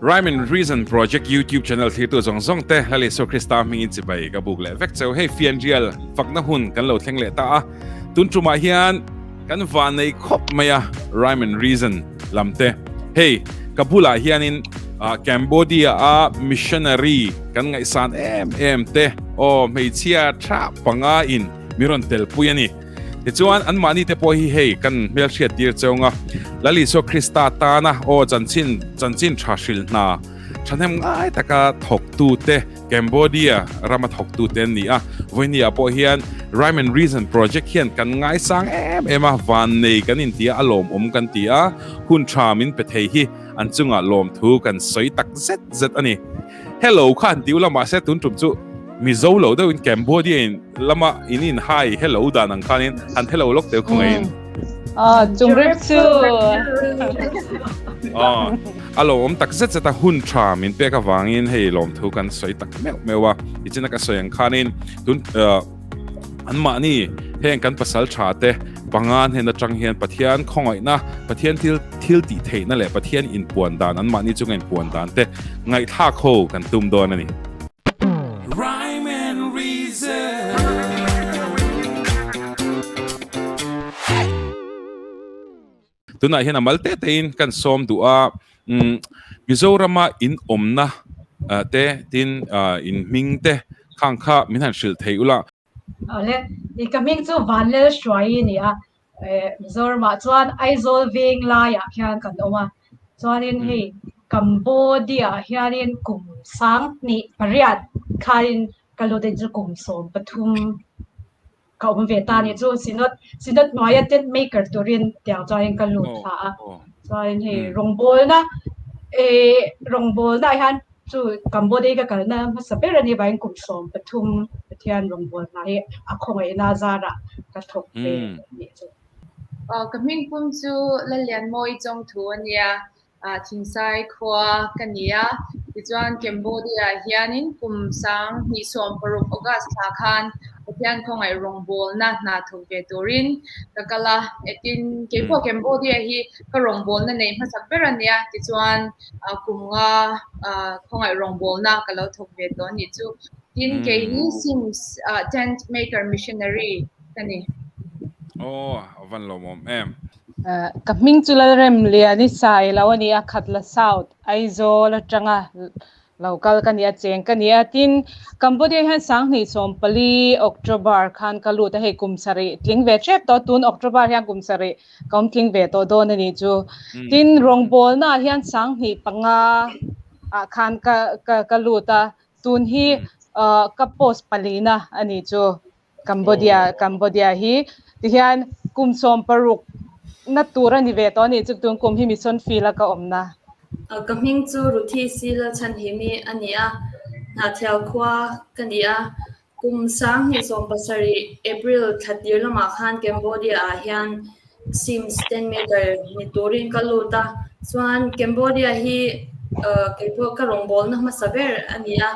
Rhyme and Reason Project YouTube channel thirtu zawng zawng te Lal Isua Krista hmingin chibai ka buk leh vek cheu. Hei fianrial fakna hun kan lo thleng leh ta a. Tun tumah hian kan van nei khawp mai a Rhyme and Reason lam te. Hei ka bulah hianin Cambodia a missionary kan ngaihsan em em te aw hmeichhia tha panga in mi rawn telpui a ni. Tichuan anmahni te pawh hi hei kan hmelhriat tir cheu nga Lal Isua Krista tana aw chanchin chanchin tha hril hna thahnem ngai taka thawktu te Cambodia rama thawktu te an ni a. Vawinia pawh hian Rhyme and Reason Project hian kan ngaisang em em a, van nei kan inti a, a lawmawm kan ti a, hun tha min pe thei hi an chungah lawmthu kan sawi tak zet zet a ni. Hello kha an ti ula mahse tun tum chu Mizo lo deuhin Cambodia in lama in in hai hello dan ang khanin han hello lawk deuh khawngaih in. Ah, chung rip chu. Ah, a lo awm tak zet zet a hun tha min pek avangin hei lawmthu kan sawi tak meuh meuh a. Tichuan ka sawi ang khanin tun An mahni heng kan pasal tha te panga hnen atang hian Pathian khawngaihna, Pathian thil thil tih theihna leh Pathian inpuan dan an mahni chunga inpuan dan te ngaihthlak ho kan tum dawn a ni. Rhyme and Reason. Tunah hian a mal te tein kan sawm duh a, Mizorama in awmna te tin in hming te khang kha min han hrilh thei ula. Awle, i ka hming chu Vanlel Hruai i ni a, Mizoramah chuan Aizawl veng laiah khian kan awm a, chuanin hei Cambodia ah hianin kum 18 khanin ka lut in chu kum 13 ka awm ve ta ni chu synod synod hnuaia tent maker turin tiang chuanin ka lut thla a chuanin hei rawngbawlna eh rawngbawlna ah hian chu Cambodia ka kalna hmasa ber ani vangin kum 13 Pathian rawngbawlna hi a khawngaihna zarah ka thawk ve anih chu. Ka hming pum chu Lallianmawi Chawngthu ania Thingsai khua ka ni a, tichuan Cambodia ah hianin kum 2016 August thla khan Pathian khawngaih rawngbawlna hna thawk ve turin ka kal a, tin keipawh Cambodia hi ka rawngbawlna neih hmasak ber a nia, tichuan kum nga khawngaih rawngbawlna ka lo thawk ve tawh a nih chu. Tin kei hi Sims Tent Maker Missionary ka ni. Aw, a van lawmawm em. Ka hming chu Lalrem Lian i sai lo a ni a, Khatla South, Aizawl atanga lo kal ka ni a, cheng ka ni a. Tin, Cambodia hian 2014 October khan ka lut a, hei kum sarih tling ve tep tawh, tun October hian kum sarih ka awm tling ve tawh dawn a nih chu. Tin, rawngbawlna ah hian 2005 ah khan ka ka lut a, tun hi ka post palina a nih chu. Cambodia Cambodia hi tihian kum 16 na tur a ni ve tawh a nih chu tun kum hi mission field a ka awmna. Ka hming chu Ruthi Sila Chhanhimi a ni a, Hnahthial khua ka ni a. Kum 2017 April thla tir lamah khan Cambodia ah hian Sims tent maker ni turin ka lut a, chuan Cambodia hi keipawh ka rawngbawlna hmasa ber a ni a,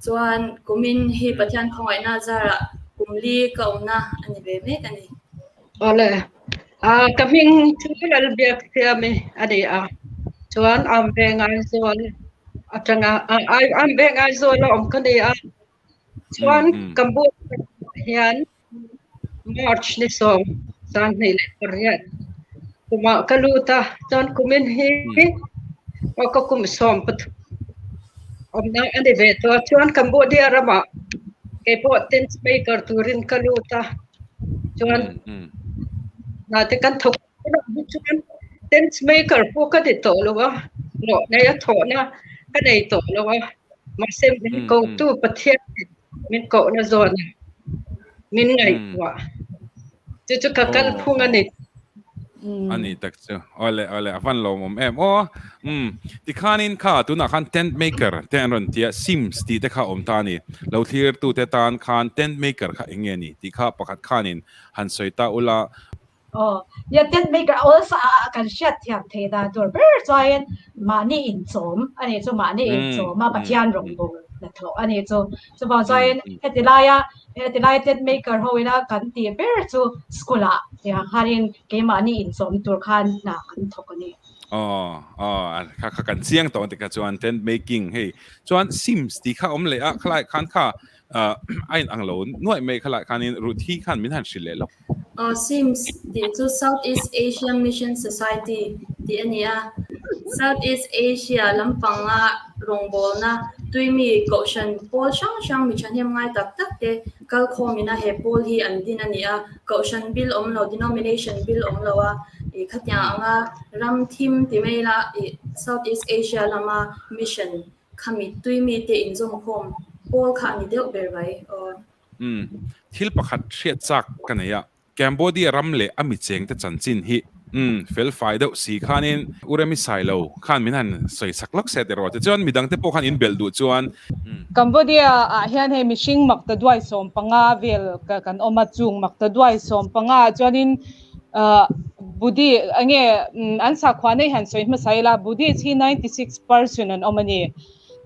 chuan kumin hi Pathian khawngaihna zarah kum li ka awmna a ni ve mek a ni. Awle, ka hming chu Lalbiaksiami a ni a, chuan Amveng Aizawl atanga Amveng Aizawl a awm ka ni a, chuan Cambodia hian March ni 28 kumah ka lut a, chuan kumin hi ka kum 13 awmna a ni ve tawh a, chuan Cambodia ramah keipawh tent maker turin ka lut a, chuan hna te kan thawk chuan tent maker pawh ka ni tawh lo a, hlawh nei a thawhna ka nei tawh lo a, mahse min kotu Pathian min kohna zawn a, min ngaihtuah. Chu chu ka kal phung a ni. A ni tak chu. Awle, awle, a van lawmawm em aw. Um, tikhanin kha tunah khan tent maker te an rawn tia Sims tih te kha awm ta a ni. Lo thlir tu te tan khan tent maker kha eng nge ni tih kha pakhat khanin han sawi ta ula. Aw, nia tent maker awlsa a kan hriat thiam thei dan tur ber chuain mahni inchawm a nih chu mahni inchawm a Pathian rawngbâwl hnathawh a nih chu. Chuvang chuain heti laia heti lai tent maker ho ina kan tih ber chu school ah tiang khanin keimahni inchawm tur khan hna kan thawk a ni. Aw aw kha kha kan chiang tawh tikha chuan tent making hei chuan sims tih kha awm leh a khalai khan kha a in ang lo nuaih mai khalai khanin Ruthi khan min han hrilh leh lawk. Aw SIMS tih chu South East Asia Mission Society tih a ni a, South East Asia lampanga rawngbawlna tuimi kohhran pawl hrang hrang mi thahnem ngai tak tak te kalkhawmina he pawl hi an din a ni a, kohhran bil awm lo, denomination bil awm lo a, ih khatiang anga ram thim ti mai ila ih South East Asia lama mission khami tuimi te inzawmkhawm pawl kha a ni deuh ber mai aw. Umm, thil pakhat hriat chak ka nei a, Cambodia ram leh a michengte chanchin hi umm fel fai deuh si khanin U Remi Sailo khan min han sawi sak lawk se tiraw tichuan midangte pawh khan in belh duh chuan umm. Cambodia ah hian hei mihring makta duai 15 vel kan awm a, chung makta duai 15 ah chuanin ahh Buddhi enge an sakhua nei han sawi hmasa ila Buddhist hi 96% an awm a ni.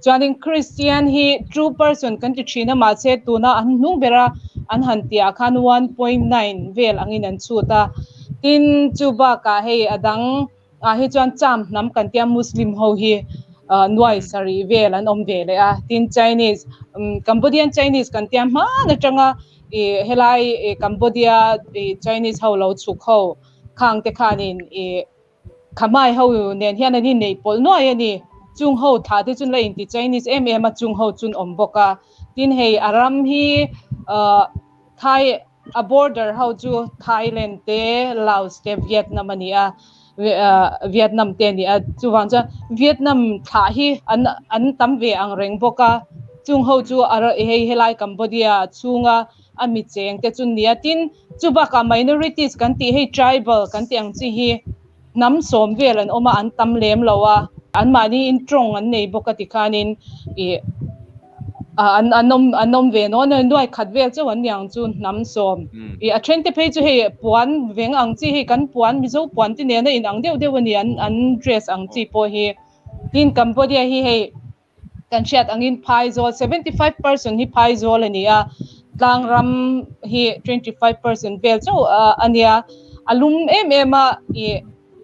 Chuanin Kristian hi true person kan ti thin a, mahse tuna an hnung bera an han tihah khan 1.9 vel angin an chhut a. Tin, chu bakah hei a dang ah hi chuan Cham hnam kan tia Muslim ho hi nuai sarih vel an awm ve leh a. Tin, Chinese, Cambodian Chinese kan tia hman atanga ih helai Cambodia Chinese ho lo chhuk ho khang te khanin ih Khamai ho nen hian an inneih pawlh nuai a ni. Chung ho thlah te chun la inti Chinese em em a, chung ho chun awm bawk a. Tin hei a ram hi Thai a border ho chu Thailand te, Laos te, Vietnam a ni a, Vietnam te a ni a. Chuvang chuan Vietnam thlah hi an an tam ve ang reng bawk a. Chung ho chu a hei helai Cambodia chhunga a mi cheng te chu nia. Tin, chu bakah minorities kan tih hei tribal kan tih ang chi hi hnam sawm vel an awm a, an tam lem lo a, anmahni in tawng an nei bawk a tikhanin ih an an awm an awm ve nawn a, nuai khat vel chauh an ni ang chu hnam sawm. Ih a then te phei chu hei puan veng ang chi hei kan puan Mizo puan te nena inang deuh deuh a ni an an dress ang chi pawh hi. Tin, Cambodia hi hei Kan hriat angin Phaizawl 75% hi Phaizawl a ni a, tlangram hi 25% vel chauh a nia. A lum em em a, ih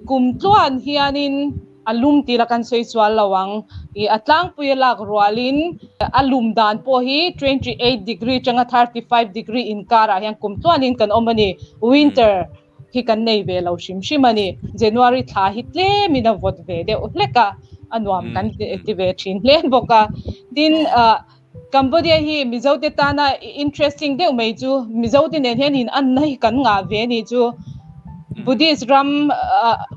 kum tluan hianin a lum tih la kan sawi sual lo ang. Ih a tlangpui a lak rualin a lum dan pawh hi 28 degree atanga 35 degree inkarah hian kum tluanin kan awm a ni. Winter hi kan nei ve lo hrim hrim a ni. January thla hi tlemin a vawt ve deuh hlek a, a nuam kan ti ve thin hle bawk a. Tin, Cambodia hi Mizote tana interesting deuh mai chu Mizote nen hian in anna hi kan ngah ve ni chu. Buddhist ram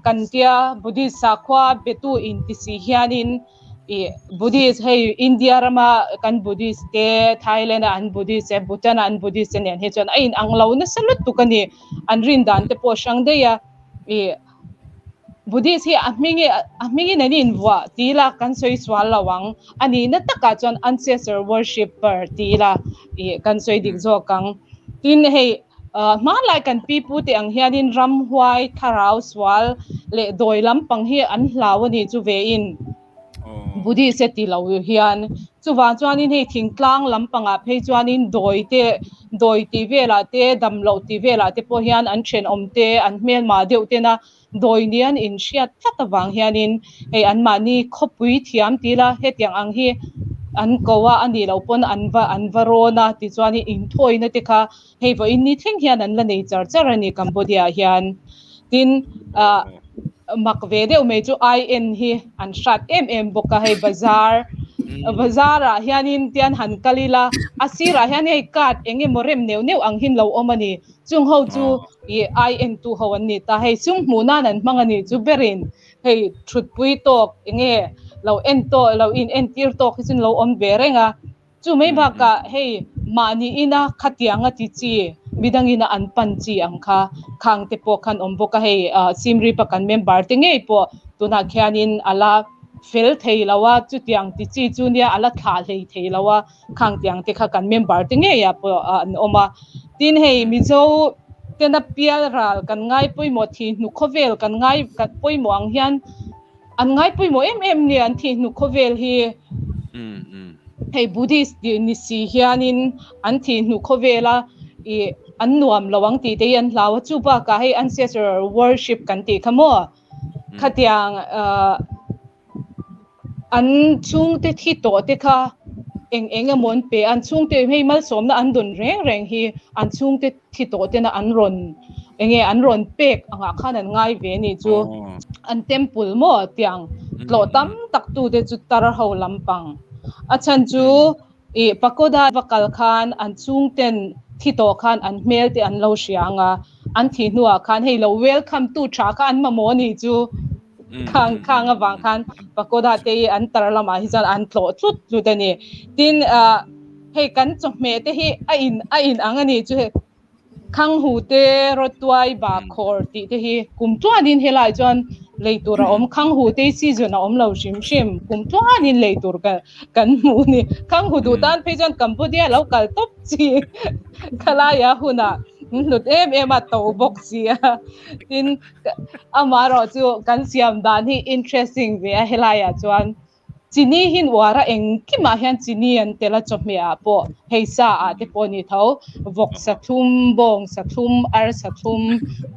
kan tia Buddhist sakhua betu inti si hianin Ih Buddhist hei India rama kan Buddhist te Thailand a an Buddhist te Bhutan a an Buddhist te nen hi chuan a in ang lo nasa lutuk a ni. An rin dan te pawh hrang daih a. Ih Buddhist hi a hming a hmingin an invuah ti ila kan sawi sual lo ang. A nihna takah chuan ancestor worshipper ti ila ih kan sawi dik zawk ang. Tin hei Hmanlai kan pipu te ang hianin ramhuai, thlarau sual leh dawi lampang hi an hlau a nih chu vein Buddhist e ti lo hian. Chuvang chuanin hei thingtlang lampangah phei chuanin dawi te, dawi tih velah te, damloh tih velah te pawh hian an thenawm te, an hmelma deuh tena dawi nia an inhriat tlat avang hianin hei anmahni khawpui thiam ti ila hetiang ang hi an ko a, a nih loh pawn an va an va rawn a tichuanin inthawina te kha hei vawiin ni thleng hian an la nei char char a ni Cambodia ah hian. Tin ah mak ve deuh mai chu IN hi an hrat em em bawk a hei bazar bazar ah hianin tian han kal ila a sirah hian hei card eng emaw rem neuh neuh ang hin lo awm a ni. Chung ho chu ih ai entu ho an ni ta. Hei sum hmuh nan an hmang a nih chu berin hei thutpui tawk enge lo en tawh lo in entir tawk hi chuan lo awm ve reng a. Chu mai bakah hei mahni ina khatianga ti chi midangina an pan chi ang kha khang te pawh khan awm bawk a. Hei Simripa kan member te ngei pawh tunah khianin a la fel thei lo a, chutiang ti chi chu nia a la thlah hlei thei lo a. Khang tiang te kha kan member te ngei ah pawh an awm a. Tin hei Mizo tena pial ral kan ngai pawimawh thih hnu khawvel kan ngai pawimawh ang hian an ngai pawimawh em em nia an thih hnu khawvel hi. Hei Buddhist tih ni si hianin an thih hnu khawvela ih an nuam lo ang tih te hi an hlau a. Chu bakah hei ancestor worship kan tih kha maw? Khatiang an chhungte thi tawh te kha eng eng emaw an pe a, an chhungte hei malsawmna an dawn reng reng hi an chhungte thi tawh tena an rawn eng nge an rawn pek angah khan an ngai ve anih chu. An temple maw tiang tlawh tam tak tute chu tar ho lampang. A chhan chu Ih, pagoda va kal khan an chhungten thi tawh khan an hmel te an lo hria ang a, an thih hnuah khan hei lo welcome tu tha kha an mamawh a nih chu. Khang khang avang khan pagoda te hi an tar lamah hi chuan an tlawh tlut tlut a ni. Tin, ah, hei kan chawhmeh te hi a in a in ang a nih chu hei. Khanghu te, Rawtuai, Bahkhawr tih te hi kum tluanin helaiah chuan lei tur a awm. Khanghu te hi season a awm lo hrim hrim. Kum tluanin lei tur kan hmu a ni. Khanghu duh tan phei chuan Cambodia lo kal tawp chi khalaiah hunah hlut em em a to bawk si a. Tin, amaherawh chu kan siam dan hi interesting ve a helaiah chuan. Chini hin uar a engkimah hian chini an tel a, chawhmeh ah pawh hei sa ah te pawh a ni tho, vawk sa thlum, bawng sa thlum, ar sa thlum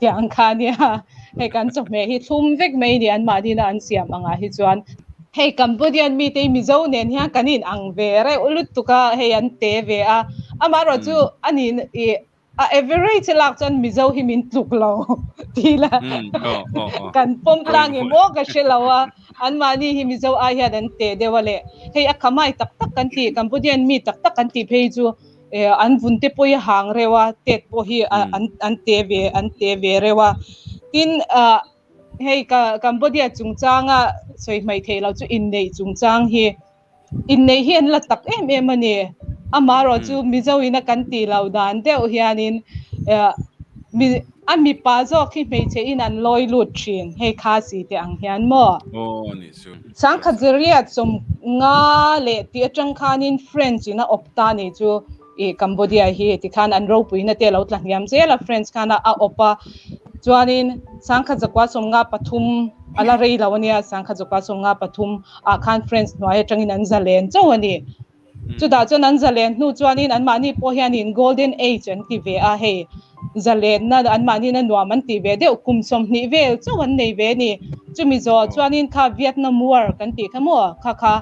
tih ang kha a nia. Hei kan chawhmeh hi thlum vek mai a ni anmahni na an siam angah hi chuan. Hei Cambodian mite hi Mizo nen hian kan in ang ve reuh lutuk a, hei an te ve a, amaherawhchu a ni ih A average lak chuan Mizo hi min tluk lo ti la kan pawm tlang em aw ka hre lo a, anmahni hi Mizo ai hian an te deuh a le. Hei a khamai tak tak kan tih, Cambodian mi tak tak kan tih phei chu an vun te pawh hi a hang reuh a, tet pawh hi an te ve an te ve reuh a. Tin hei Cambodia chungchanga sawi hmaih theih loh chu inneih chungchang hi. Inneih hi an la tak em em a ni. Amaherawh chu Mizo ina kan tih loh dan deuh hianin a mipa zawk hi hmeichhe in an lawi lut thin hei kha si teh ang hian maw? Aw a nih chu. Sangkhat ziriat 50 leh tih atang khanin French in a awp ta nih chu i Cambodia hi tikhan an ropuina te a lo tla hniam zel a French khan a awp a chuanin 1953 a la rei lo ania 1953 ah khan French hnuai atangin an zalen chauh a ni. Chutah chuan an zalen hnu chuanin anmahni pawh hianin Golden Age an ti ve a hei zalenna anmahniin a nuam an tih ve deuh kum 20 vel chauh an nei ve a ni. Chumi zawh chuanin kha Vietnam War kan tih kha maw kha kha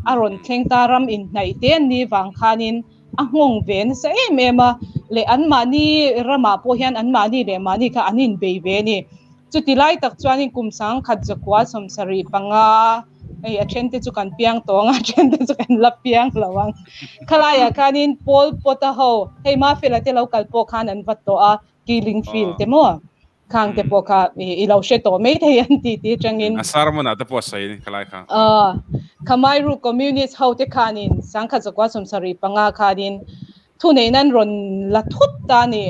a rawn thleng ta ram inhnaih te an nih vang khanin a nghawng ve nasa em em a leh anmahni ramah pawh hian anmahni leh mahni kha an inbei ve a ni. Chuti lai tak chuanin kum 1975 hei a then te chu kan piang tawng a, a then te chu kan la piang lo ang. Khalaiah khanin Pol Pot a ho, hei Mafela te lo kal pawh khan an va tawh a, Killing Field te maw khang te pawh kha i lo hre tawh mai thei an ti tih atangin. A sermon ah te pawh a sawi a ni khalai kha. Khmer Communist ho te khanin 1975 khanin Thuneihna an rawn la thut ta a ni.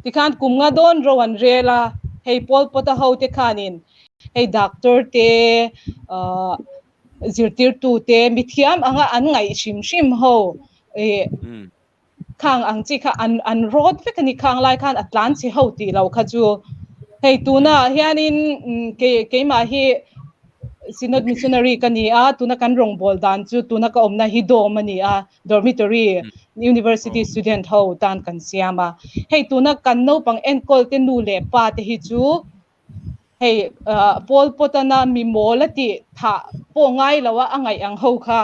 Tikhan kum nga dawn ro an rel a, hei Pol Pot-a hote khanin hei doctor te, zirtirtu te, mithiam anga an ngaih hrim hrim ho ih khang ang chi kha an an rawt vek a ni. Khang lai khan a tlan chhe ho tih lo kha chu. Hei tunah hianin keimah hi Synod Missionary ka ni a, tuna kan rawngbâwl dan chu tuna ka awmna hi dawm a ni a. Dormitory, University student ho tan kan siam a. Hei tuna kan naupang enkawl te nu leh pa te hi chu hei Pol Pot-ana mi mawl a tih thah pawh ngai lo a a ngaih ang ho kha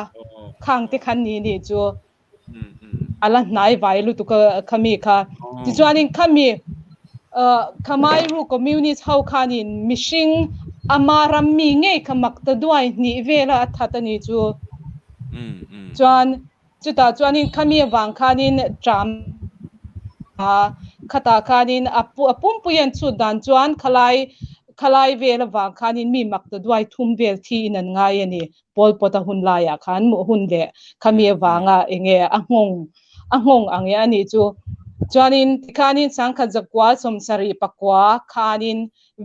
khang te khan ni nih chu a la hnai vai lutuk a khami kha. Tichuanin khami Khmer Communist ho khanin mihring ama ram mi ngei kha mak ta duai hnih vela a that a nih chu. Chuan chutah chuanin khami avang khanin ṭam a, khatah khanin a pumpui an chhut dan chuan khalai khalai vel avang khanin mi mak ta duai thum vel thiin an ngai a ni. Pol Pot-a hun laiah khan hun leh khami avanga enge a nghawng a nghawng ang e a nih chu. Chuanin tikhanin 1979 khanin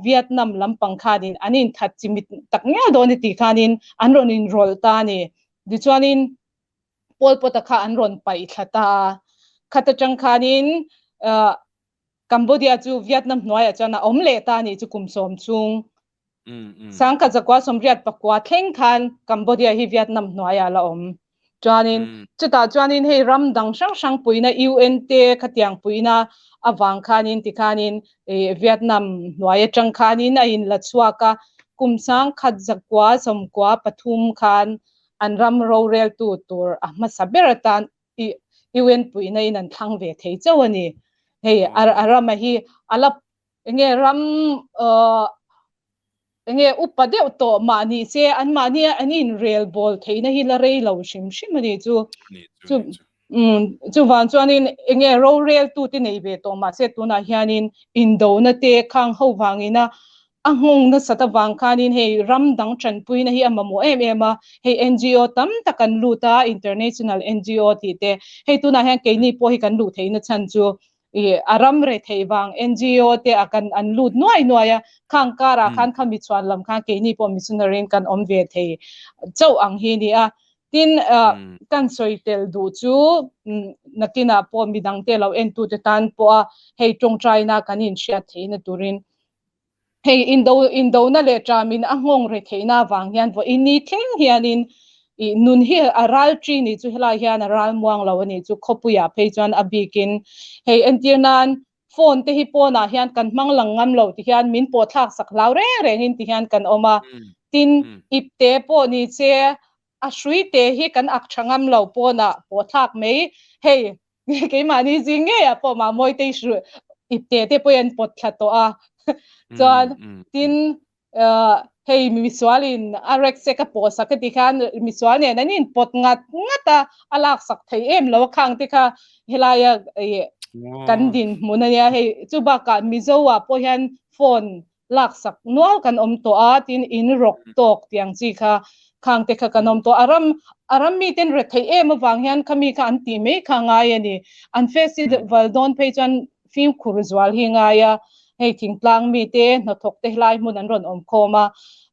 Vietnam lampang khanin an inthat chimit tak ngial dawn e tih khanin an rawn inrawlh ta a ni. Tichuanin Pol Pot-a kha an rawn paih thla ta a. Khat atang khanin Cambodia chu Vietnam hnuaiah chuan a awm leh ta a nih chu kum 10 chhung. 1989 thleng khan Cambodia hi Vietnam hnuaiah a la awm. Chuanin chutah chuanin hei ram dang hrang hrang puihna UN te khatiang puihna avang khanin tikhanin Vietnam hnuai atang khanin a inla chhuak a. kum 1993 khan an ram roreltu tur a hmasa ber atan UN puihna in an thlang ve thei chauh a ni. Hei a rama hi a la enge ram enge upa deuh tawh mah ni se an mahni an inrel bawl theihna hi la rei lo hrim hrim a ni chu. Chu chuvang chuanin enge roreltu te nei ve tawh mahse tunah hianin indona te khang ho vangina a nghawng nasat avang khanin hei ram dang tanpuina hi a mamawh em em a, hei NGO tam tak an lut a, international NGO tih te, hei tunah hian keini pawh hi kan luh theihna chhan chu i a ram re thei vang NGO te a kan an lut nuai nuai a, khang karah khan khami chhuan lam khan keini pawh missionary in kan awm ve thei chauh ang hi a ni a. Tin, kan sawi tel duh chu nakinah pawh midangte lo entute tan pawha hei tawngtaina kan inhriat theihna turin Hei indo indona leh ṭamin a nghawng re theihna avang hian vawiin ni thleng hianin ih nun hi a ral ṭi nih chu helai hian a ral muang lo a nih chu khawpuiah phei chuan a bikin hei entir nan phone te hi pawnah hian kan hmang lang ngam lo ti hian min pawh thlak sak hlau reng rengin ti hian kan awm a, tin ipte pawh ni che a hrui te hi kan ak tha ngam lo pawnah pawh thlak mai hei keimahni zing ngeiah pawh mahmawi te hi ipte te pawhin an pawt thla tawh a chuan tin hei misualin a rek sek a pawh sak heti khan misual nen an inpawt ngat ngat a a lak sak thei em lo a khang te kha helaia kan dinhmun ania hei chu bakah Mizo ah pawh hian phone laksak nual kan awm tawh a, tin in rawk tawk tiang chi kha khang te kha kan awm tawh a. Ram a ram miten ret theih em avang hian khami kha an tih mai kha ngai a ni. An festival dawn phei chuan fimkhur zual hi ngai a, hei thingtlang mite hnathawk te helai hmun an rawn awm khawm a,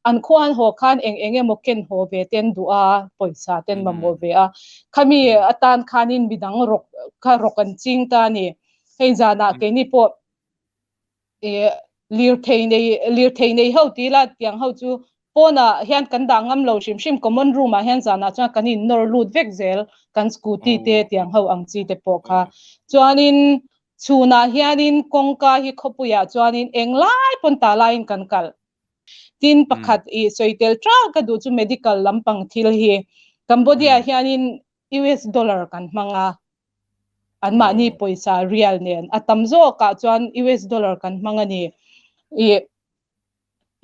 an khua an haw khan eng eng emaw ken haw ve te an duh a, pawisa te an mamawh ve a, khami atan khanin midang rawk kha rawk an ching ta a ni. Hei zanah keini pawh lirthei nei lirthei nei ho tih ila tiang ho chu pawnah hian kan dah ngam lo hrim hrim common room ah hian zanah chuan kan in nawr lut vek zel kan scooty te tiang ho ang chi te pawh kha chuanin chhunah hianin kawngka hi khawpuiah chuanin englai pawn tah laiin kan kalh tin pakhat ih sawi tel tang ka duh chu medical lampang thil hi Cambodia hianin US dollar kan hmang a. Anmahni pawisa rial nen a tam zawkah chuan US dollar kan hmang a ni. Ih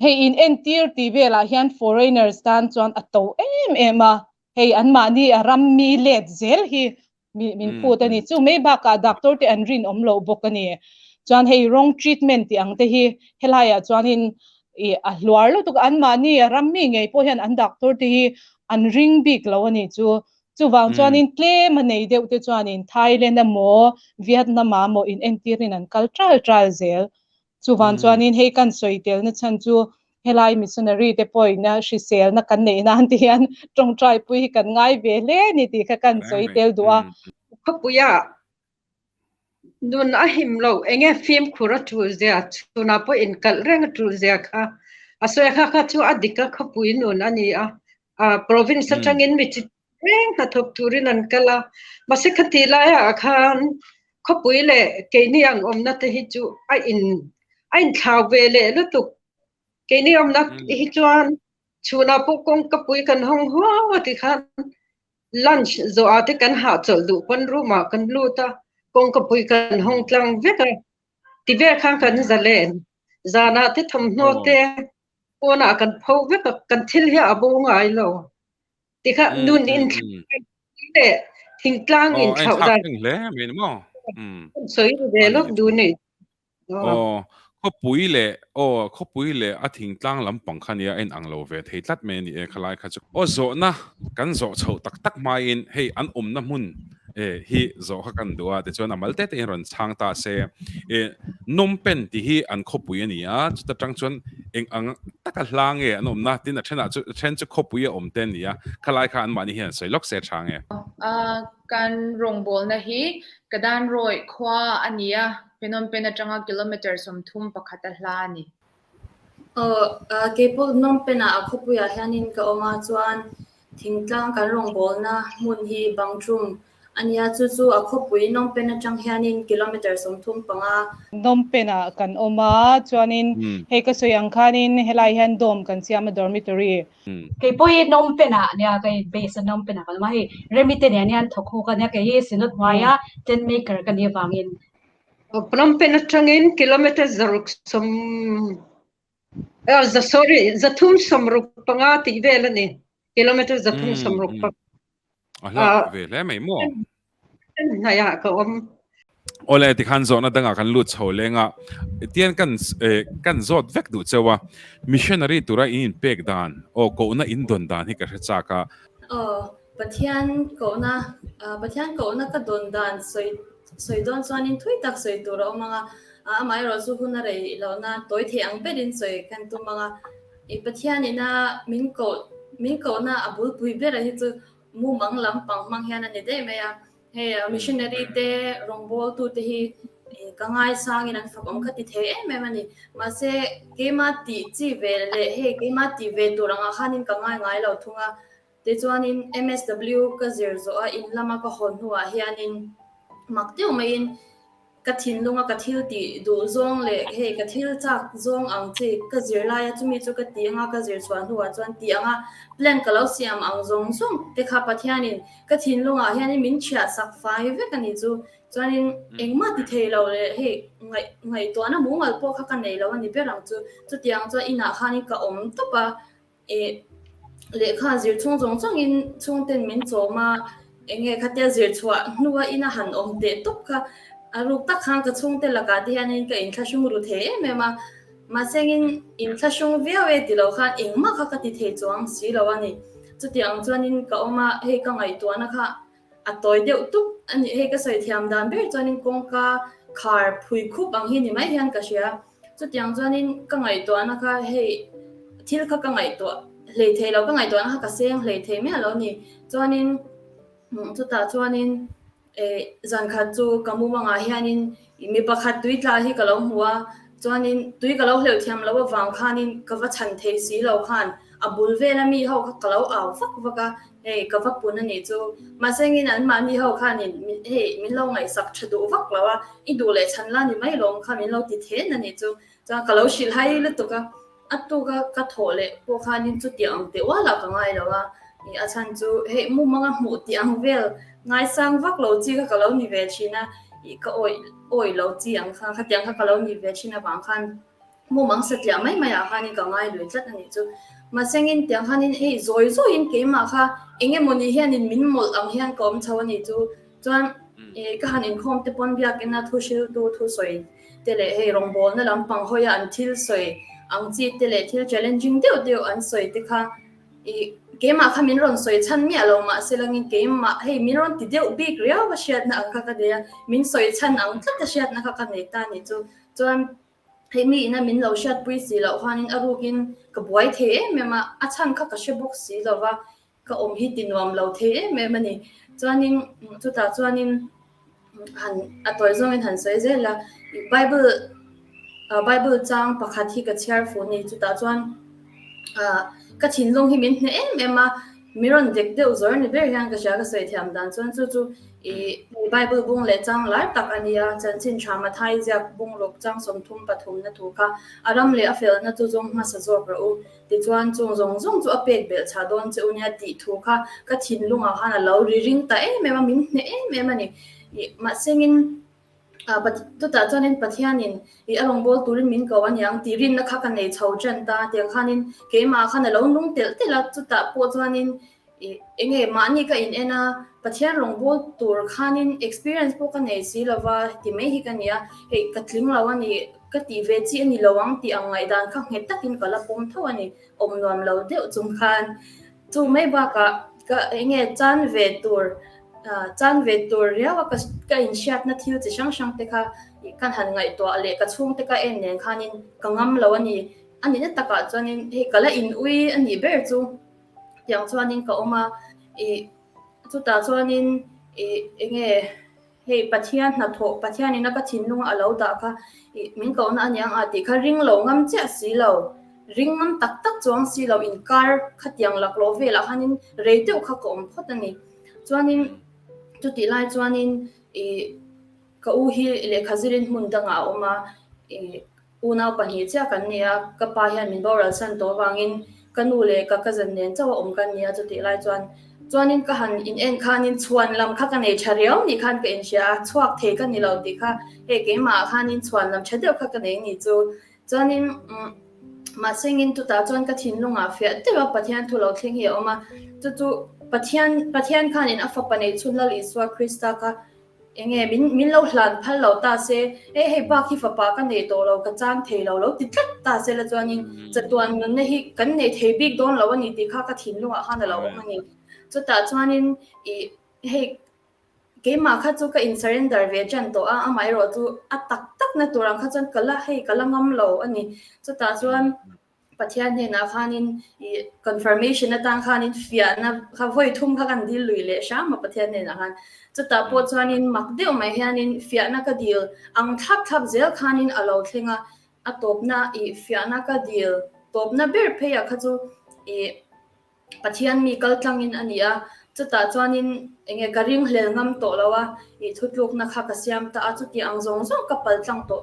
hei in entir tih velah hian foreigners tan chuan a to em em a, hei anmahni a ram mi let zel hi mi min phut a ni. Chu mai bakah doctor te an rinawm loh bawk a ni. Chuan hei wrong treatment tih ang te hi helaiah chuanin ih a hluar lutuk a, anmahni a ram mi ngei pawh hian an doctor te hi an ring bik lo a ni chu. Chuvang chuanin tlem a nei deuh te chuanin Thailand emaw Vietnam ah emaw in entirin an kal tral tral zel. Chuvang chuanin hei kan sawi telna chhan chu helai missionary te pawhin a hriselna kan neih nan te hian tawngtai pui hi kan ngai ve hle a ni tih kha kan sawi tel duh a. Khawpuia Nun a him lo, enge fimkhur a tul zia, chhunah pawh inkalh reng a tul zia kha a sawi kha kha chu a dik a khawpui nun a ni a, province atangin mi chi reng hnathawk turin an kal a, mahse khati laiah khan khawpui leh keini ang awmna te hi chu a in a inthlau ve leh lutuk, keini awmna hi chuan chhunah pawh kawngkapui kan hawng huau a ti khan Lunch zawhah te kan hahchawlh duh pawn room ah kan lut a, kawngkapui kan hawng tlang vek a, ti vel khan kan za len. Zanah te thawmhnaw te pawnah kan pho vek a, kan thil hi a bo ngai lo. Tikha nun inthlak leh thingtlang inthlauh dan sawi ve lawk duh nei. Aw, khawpui leh, aw, khawpui leh a thingtlang lampang kha nia en ang lo ve thei tlat mai a ni e, khalai kha chu. Aw, zawhna kan zawh chhoh tak tak hmain hei an awmna hmun e hi zawh kha kan duh a, tichuan a mal te tein rawn chhang ta se. E, Phnom Penh tih hi an khawpui a ni a, chuta tang chuan eng ang taka hla nge an awmna, tin a thenah chu, a then chu khawpui a awm te a ni a, khalai kha anmahni hian sawi lawk se tha nge. Kan rawngbawlna hi Kadan Rawih khua a ni a, Phnom Penh atanga kilometre 31 a hla a ni. Aw, keipawh Phnom Penh ah a khawpuiah hianin ka awm a, chuan thingtlang kan rawngbawlna hmun hi Bangchung a nia, chu chu a khawpui Phnom Penh atang hianin kilometre 35. Phnom Penh ah kan awm a, chuanin hei ka sawi ang khanin helai hian dorm kan siam a, dormitory. Kei pawh hi Phnom Penh ah nia ka in base a Phnom Penh ah kan awm a, hei Remi te nen hian thawk huk a nia, kei hi Synod hnuaia tent maker ka nih avangin. Phnom Penh atangin kilometre zaruk sawm sorry 365 tih vel a ni, kilometre 365. A hla ve hle mai maw? Hnaihah ka awm. Awle tikhan zawhna dangah kan lut chho leng a, tian kan kan zawt vek duh cheu a, missionary tura in inpek dan aw kohna in dawn dan hi ka hre chak a. Aw, Pathian kohna, Pathian kohna ka dawn dan sawi sawi dawn chuanin thui tak sawi tur a awm ang a, amaherawhchu hun a rei lohna tawi thei ang berin sawi kan tum ang a. I Pathian ina min koh min kohna a bulpui bera hi chu mumang lampang hmang hian a ni daih mai a. Hei missionary te rawngbawltu te hi ka ngaisangin an fak awm kha ti thei em em a ni. Mahse keima tih chi ve leh hei keima tih ve tur angah khanin ka ngai ngai lo thung a. Tichuanin MSW ka zir zawh a in lama ka hawn hnuah hianin mak deuh maiin Ka thinlunga ka thil tih duh zawng leh hei ka thil chak zawng ang chi ka zir laia chumi chu ka ti anga ka zir chhuah hnuah chuan ti anga plan ka lo siam ang zawng zawng te kha Pathianin ka thinlungah hianin min chhiah sak fai vek a ni chu. Chuanin engmah ti thei lo leh hei ngaih ngaihtuahna mumal pawh kha ka nei lo a ni ber ang chu. Chutiang chuan inah khanin ka awm tawp a. Ih, lehkha zir chhung zawng zawngin chhungten min chawm a, eng nge khatia zir chhuah hnua ina han awm teh tawp kha a ruk tak khan ka chhungte lakah te hianin ka inthlahrung ru thei em em a, mahsengin inthlahrung viau e ti lo khan engmah kha ka ti thei chuang si lo a ni. Chutiang chuanin ka awm a, hei ka ngaihtuahna kha A tawi deuh tup a nih hei ka sawi thiam dan ber chuanin kawngka khar phui khup ang hi ni mai hian ka hria. Chutiang chuanin ka ngaihtuahna kha hei thil kha ka ngaihtuah hlei thei lo, ka ngaihtuahna kha ka seng hlei thei miah lo ni. Chuanin chutah chuanin eh zan khat chu ka mumangah hianin mi pakhat tui tla hi ka lo hmu a, chuanin tui ka lo hleuh thiam loh avang khanin ka va chhan thei si lo khan a bul vela mi ho kha ka lo au vak vak a. Hei, ka va pun a nih chu. Mahse ngin an mahni ho khanin hei min lo ngaihsak tha duh vak lo a, i duh leh chhan la ni mai lawm kha min lo ti then a nih chu. Chuan ka lo hrilh hai lutuk a, a tuka ka thawh leh pawh khanin chutiang ang teh ualah ka ngai lo a, a chhan chu hei mumanga hmuh tih ang vel ngaisang vak lo chi kha ka lo ni ve thin a, ka awih awih lo chi ang kha khatiang kha ka lo ni ve thin avang khan. Mumang satliah mai mai ah khanin ka ngai lui tlat a nih chu. Mahsengin tiang khanin hei zawi zawiin keimah kha eng emawni hianin min mawlh ang hian ka awm chho a nih chu. Chuan ka han inkhawm te pawn biakina thu hriltu thu sawi te leh hei rawngbawlna lampang hawia an thil sawi ang chi te leh thil challenging deuh deuh an sawi te kha keimah kha min rawn sawi chhan miah lo mahse langin keimah hei min rawn ti deuh bik riau a hriatna ang kha ka nei a, min sawi chhan ang tlat a hriatna kha ka nei ta a nih chu. Chuan Hei mi ina min lo hriatpui si loh khanin a rukin ka buai thei em em a, a chhan kha ka hre bawk si lo va, ka awm hi ti nuam lo thei em em a ni. Chuanin chutah chuanin han a tawi zawngin han sawi zel a, Bible Bible chang pakhat hi ka chhiar fuh a ni. Chutah chuan ka thinlung hi min hneh em em a, Mi rawn dek deuh zawr ni ber hian ka hria ka sawi thiam dan chuan chu chu i Bible bung leh chang lar tak a nia, chanchin tha Mathai ziak bung ruk chang 33 na thu kha a ram leh a felna chu zawng hmasa zawk rawh u tichuan chung zawng zawng chu a pek belh chah dawn che u nia tih thu kha ka thinlungah khan a lo ri ring ta em em a, min hneh em em a ni. Mahsengin Chutah chuanin Pathianin i a rawngbâwl tûrin min ko a niang tih rinna kha ka nei chho ṭan ta. Tiang khânin keimah khan a lo nung telh telh a, chutah pawh chuanin i eng nge mahni ka in en a, Pathian rawngbâwl tûr khânin experience pawh ka nei si lo va ti mai hi ka ni a, hei ka tling lo a ni, ka tih ve chi a ni lo ang tih ang ngaihdan kha nghet takin ka la pawm tho a ni, awm nuam lo deuh chung khân. Chu mai bakah ka eng nge chan ve tur chan ve tur riau a ka inhriatna thil chi hrang hrang te kha kan han ngaihtuah leh ka chhungte ka en nen khanin ka ngam lo a ni. A nihna takah chuanin hei ka la in ui a nih ber chu tiang chuanin ka awm a, ih chutah chuanin ih eng nge Hei Pathian hnathawh, Pathian ina ka thinlunga a lo dah kha ih min kohna a niang a tih kha ring lo ngam chiah si lo, ring ngam tak tak chuang si lo inkar khatiang laklawh velah khanin rei deuh kha ka awm phawt a ni. Chuanin Chutih lai chuanin ih ka u hi lehkha zirin hmun dangah a awm a, ih unau pahnih chiah kan ni a, ka pa hian min boral san tawh avangin ka nu leh ka cousin nen chauh a awm kan ni a chutih lai chuan. Chuanin ka han in en khanin chhuan lam kha ka nei tha riau nih khan ka inhria a, chhuak thei ka ni lo tih kha hei keimah ah khanin chhuan lam tha deuh kha ka nei ni chu. Chuanin mahsengin chutah chuan ka thinlungah fiah deuh a Pathian thu lo thleng hi a awm a, chu chu Pathian Pathian khanin a fapa neih chhun Lal Isua Krista kha enge min min lo hlan phal lo ta se, e hei bak hi fapa ka nei tawh lo, ka chang thei lo lo ti tlat ta se la chuanin chatuan nunna hi kan nei thei bik dawn lo a ni tih kha ka thinlungah khan a lo awm a ni. Chutah chuanin ih hei Keimah kha chu ka in surrender ve ṭan tawh a, amaherawh chu a tak tak na tur ang kha chuan ka la hei ka la ngam lo a ni. Chutah chuan Pathian hnenah khanin ih confirmation atan khanin fiahna kha vawi thum kha kan dil lui leh hram a Pathian hnenah khan. Chutah pawh chuanin mak deuh mai hianin fiahna ka dil ang thlap thlap zel khanin a lo thleng a, a tawpna ih fiahna ka dil tawpna ber pheiah kha chu ih Pathian mi kal tlangin a ni a, chutah chuanin enge ka ringhlel ngam tawh lo a, ih thutlukna kha ka siam ta a, chuti ang zawng zawng ka pal tlang tawh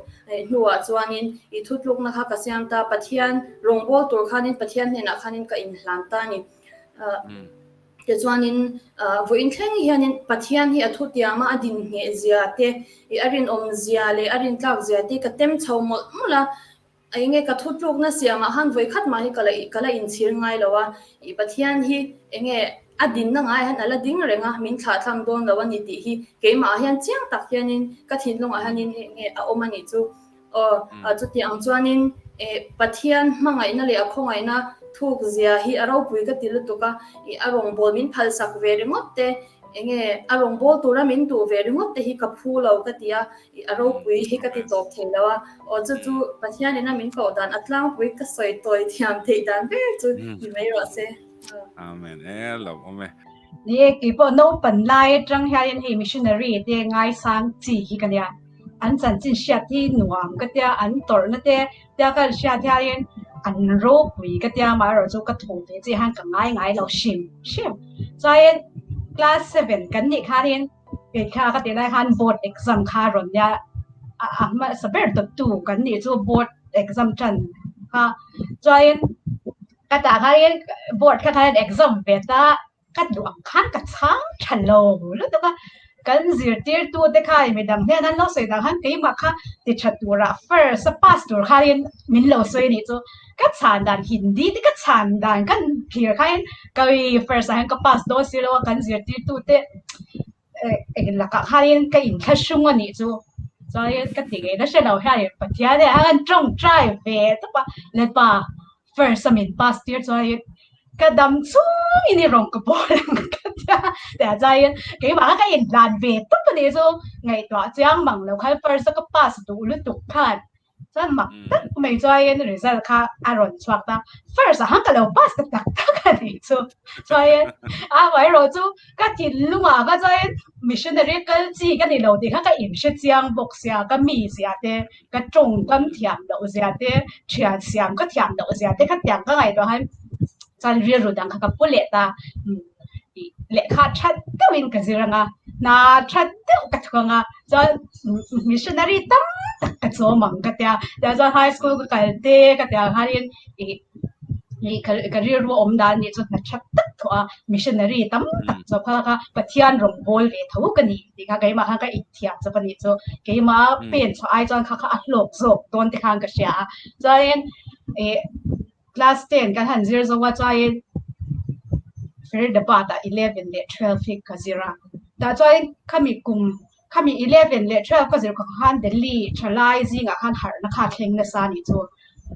hnuah chuanin ih thutlukna kha ka siam ta a, Pathian rawngbâwl tur khanin Pathian hnenah khanin ka inhlan ta a ni. Tichuanin vawiin thleng hianin Pathian hi a thutiama a dinhneh zia te, ih a rinawm zia leh a rintlak zia te ka tem chho mawlh mawlh a, Enge ka thutlukna siamah khan vawi khat mah hi ka la ka la inchhir ngai lo a, ih Pathian hi enge a dinna ngaiah hian a la ding reng a, min thlah thlang dawn lo a ni tih hi keimah ah hian chiang tak hianin ka thinlungah hianin enge a awm a nih chu. Aw chuti ang chuanin eh Pathian hmangaihna leh a khawngaihna thuk zia hi a ropui ka ti lutuk a, ih a rawngbâwl min phalsak ve ringawt te, enge a rawngbâwl tura min duh ve ringawt te hi ka phu lo ka ti a, I a ropui hi ka ti tawp thei lo a, aw chu chu Pathian in a min koh dan a tlangpui ka sawi tawi thiam theih dan ber chu ni mai rawh se. Amen e lo awm e. Ni e keipawh naupan lai atang hianin hei missionary te ngaisang chi hi ka nia, an chanchin hriat hi nuam ka tia, an tawrhna te tia ka hriat hianin an ropui ka tia amaherawh chu ka thawh ve chiah hian ka ngai ngai lo hrim hrim. Chuanin class seven kan nih khanin Kei kha ka tih lai khan board exam kha rawn nia a hmasa ber dawttu kan nih chu board exam tan kha chuanin ka tah khanin board kha khan exam ve ta ka duh ang khan ka chhang tha lo lutuk a kan zirtirtu te kha midang hian an lo sawi dan khan keimah kha ti tha turah first a pass tur khanin min lo sawi a nih chu. Ka chhan dan Hindi te ka chhan dan kan thlir khain ka first ah hian ka pass dawn si lo a kan zirtirtu te eng lakah khanin ka inthlahrung a nih chu chuanin ka ti ngei na hre lo hian Pathian hian a han tawngtai ve tawp a Lalpa first a min pass tir chuanin ka dam chungin i rawn ka bawl ang ka tia tiah chuanin keimah kha ka inhlan ve tawp a nih chu ngaihtuah chiang mang lo khan first a ka pass duh lutuk khan Chuan mak tak mai chuain result kha a rawn chhuak ta. First ah khan ka lo pass ta tak tak a nih chu. Chuain a amaherawh chu ka thinlungah kha chuain missionary kal chi ka ni lo tih kha ka inhre chiang bawk sia, ka mi zia te, ka tawngkam thiam loh zia te, thian siam ka thiam loh zia te kha tiang ka ngaihtuah khan chuan rilru dang kha ka pu leh ta. Lehkha that deuhin ka zir ang a, hna that deuh ka thawk ang a, chuan missionary tam tak ka chawm ang ka tia, tiah chuan high school ka kal te ka tih ang hianin ih ih ka ka rilru awm dan nih chu hna that tak thawh a, missionary tam tak chawp kha kha Pathian rawn bawl ve tho ka ni tih kha keimah khan ka inthiam chawp a nih chu, keimah pen chhuah ai chuan kha kha a hlawk zawk dawn te khan ka hria a, chuanin ih. Class 10 kan han zir zo a chuanin Faridabad ah 11 leh 12 hi ka zir a. Tah chuanin khami kum khami 11 leh 12 ka zir kha khan Delhi thalai zingah khan harhna kha thleng nasa a nih chu.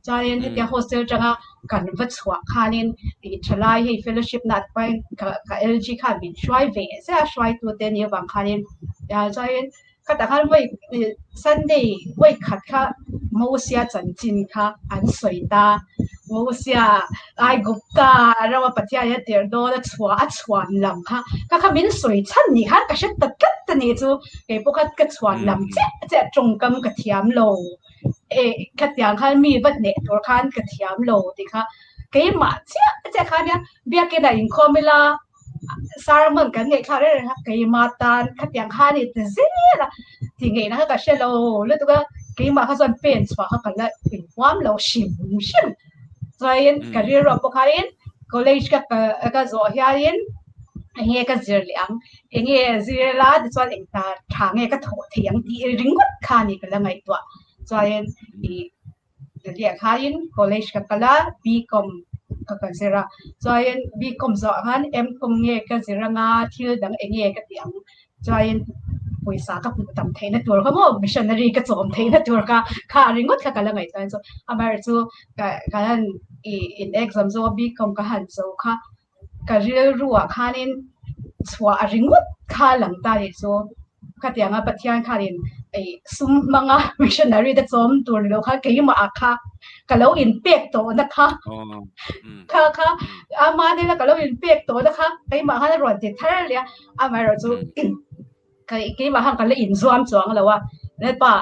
Chuanin hetia hostel atanga kan va chhuah khanin ih thalai hei fellowship na ah ka ka LG khan min hruai ve zet a hruaitute nih avang khanin chuanin Khatah khan vawi Sunday vawi khat kha Mosia chanchin kha an sawi ta. Mosia Aigupta rama Pathian in a tirh dawn a chhuah a chhuan lam kha kha kha min sawi chhan nih khan ka hre ta tlat a nih chu. Kei pawh kha ka chhuan lam chiah chiah tawngkam ka thiam lo. Eh khatiang khan mi va hneh tur khan ka thiam lo tih kha keimah chiah chiah kha nia biakina inkhawm ila. Sermon kan ngaihthlak reng reng a, keimah tan khatiang kha ni ti zel a, ti ngeihna kha ka hre lo lutuk a, keimah kha chuan pen chhuah kha ka la inhuam lo hrim hrim. Chuanin ka rilru pawh khanin college ka ka zawh hianin enge ka zir leh ang, enge zir la tichuan eng hna tha nge ka thawh theih ang tih ringawt kha a ni ka la ngaihtuah. Chuanin ih Delhi-ah khanin college ka kal a, B.Com ka ka zir a, chuanin B.Com zawh khan M.Com nge ka zir anga thil dang enge ka tih ang chuanin pawisa ka hmuh tam theihna tur kha maw missionary ka chawm theihna tur kha kha ringawt kha ka la ngaihtuah chu amaherawhchu ka ka han ih in exam zawh a B.Com ka han zo kha ka rilruah khanin chhuah a ringawt kha lang ta nih chu khatianga Pathian khanin ih sum hmanga missionary te chawm tur ni lo kha keimah ah kha ka lo inpek tawhna kha kha kha ama nena ka lo inpek tawhna kha keimah khan a rawn ti thar leh a amaherawhchu keimah khan ka la inzuam chuang lo a Lalpa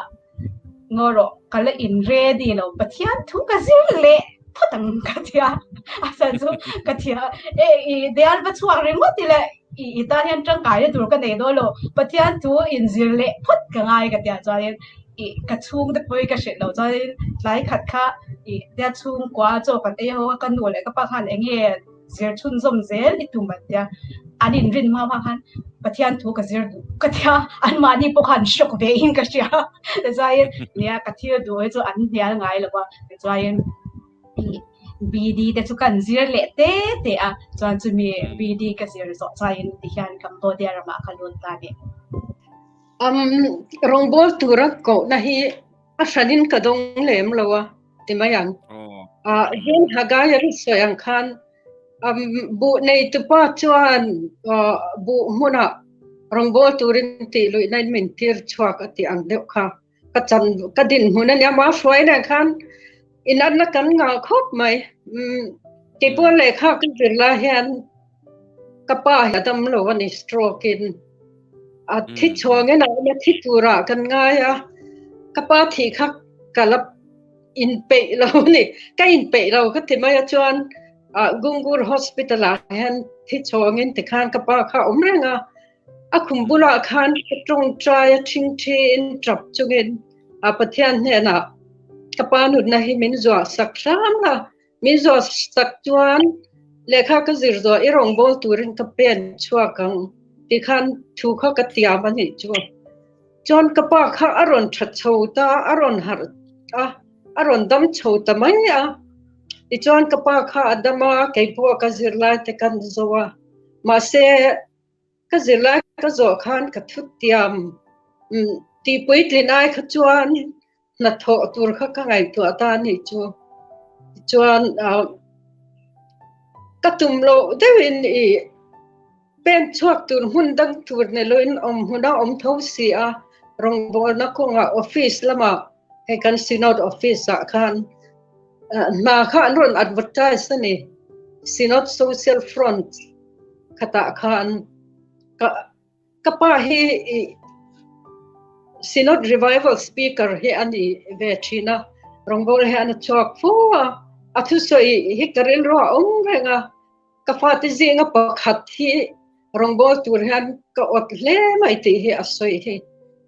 ngaw rawh ka la in ready lo Pathian thu ka zir leh phawt ang ka tia a chhan chu ka thia e i dial va chhuak ringawt ila i i tan hian tangkai na tur ka nei dawn lo Pathian thu in zir leh phawt ka ngai ka tia chuanin i ka chhung te pawhin ka hrilh loh chuanin tlai khat kha i tia chhungkua chaw kan ei ho a ka nu leh ka pa khan eng nge zir chhunzawm zel i tum an tia an inrin hma hma khan Pathian thu ka zir duh ka tia anmahni pawh khan shock ve in ka hria tichuain nia ka thil duh hi chu an hnial ngai lo va tichuain BD te chu kan zir leh te te a chuan chumi BD ka zir zawh chuain tihian Cambodia ramah ka lut ta a ni. Um rawngbawl tura kohna hi a hranin ka dawng lem lo a ti mai ang. Ah hian Haggai a ri sawi ang khan um buh nei tupa chuan buh hmunah rawngbawl turin tih luihna in min tir chhuak a tih ang deuh kha ka chan ka dinhmun a nia ma hruai nen khan inanna kan ngah khawp mai. Um keipawh lehkha ka zir lai hian ka pa hi a dam lo a ni stroke in a thi chhuangin a awm a thi turah kan ngai a ka pa thih kha ka la inpeih lo a ni ka inpeih lo ka ti mai a chuan ah Gungur hospital ah hian thi chhuangin tikhan ka pa kha a awm reng a a khum bulah khan ka tawngtai a thingthi in tap chungin a Pathian hnenah ka pa nunna hi min zuah sak hram la Min zawh sak chuan lehkha ka zir zawh i rawngbâwl turin ka pen chhuak ang tih khan thu kha ka tiam a nih chu. Chuan ka pa kha a rawn ṭha chho ta, a rawn harh a, a rawn dam chho ta mai a. Tichuan ka pa kha a dam a, keipawh ka zirlai te kan zo a. Mahse, ka zirlai ka zawh khan ka thu tiam tihpuitlin ai kha chuan hnathawh tur kha ka ngaihtuah ta a nih chu. Tichuan ka tum loh deuhin i pen chhuak tur hmun dang tur ni loin awm hmun a awm tho si a, rawngbawlna kawngah office lamah hei kan Synod office ah khan hna kha an rawn advertise a ni, Synod Social Front khatah khan ka Ka pa hi Synod Revival Speaker hi a ni ve thin a, rawngbâwl hian a chhuak fo a, a thusawi hi ka rilru a awm reng a, ka fate zinga pakhat hi rawngbâwl tur hian ka awt hle mai tih hi a sawi hi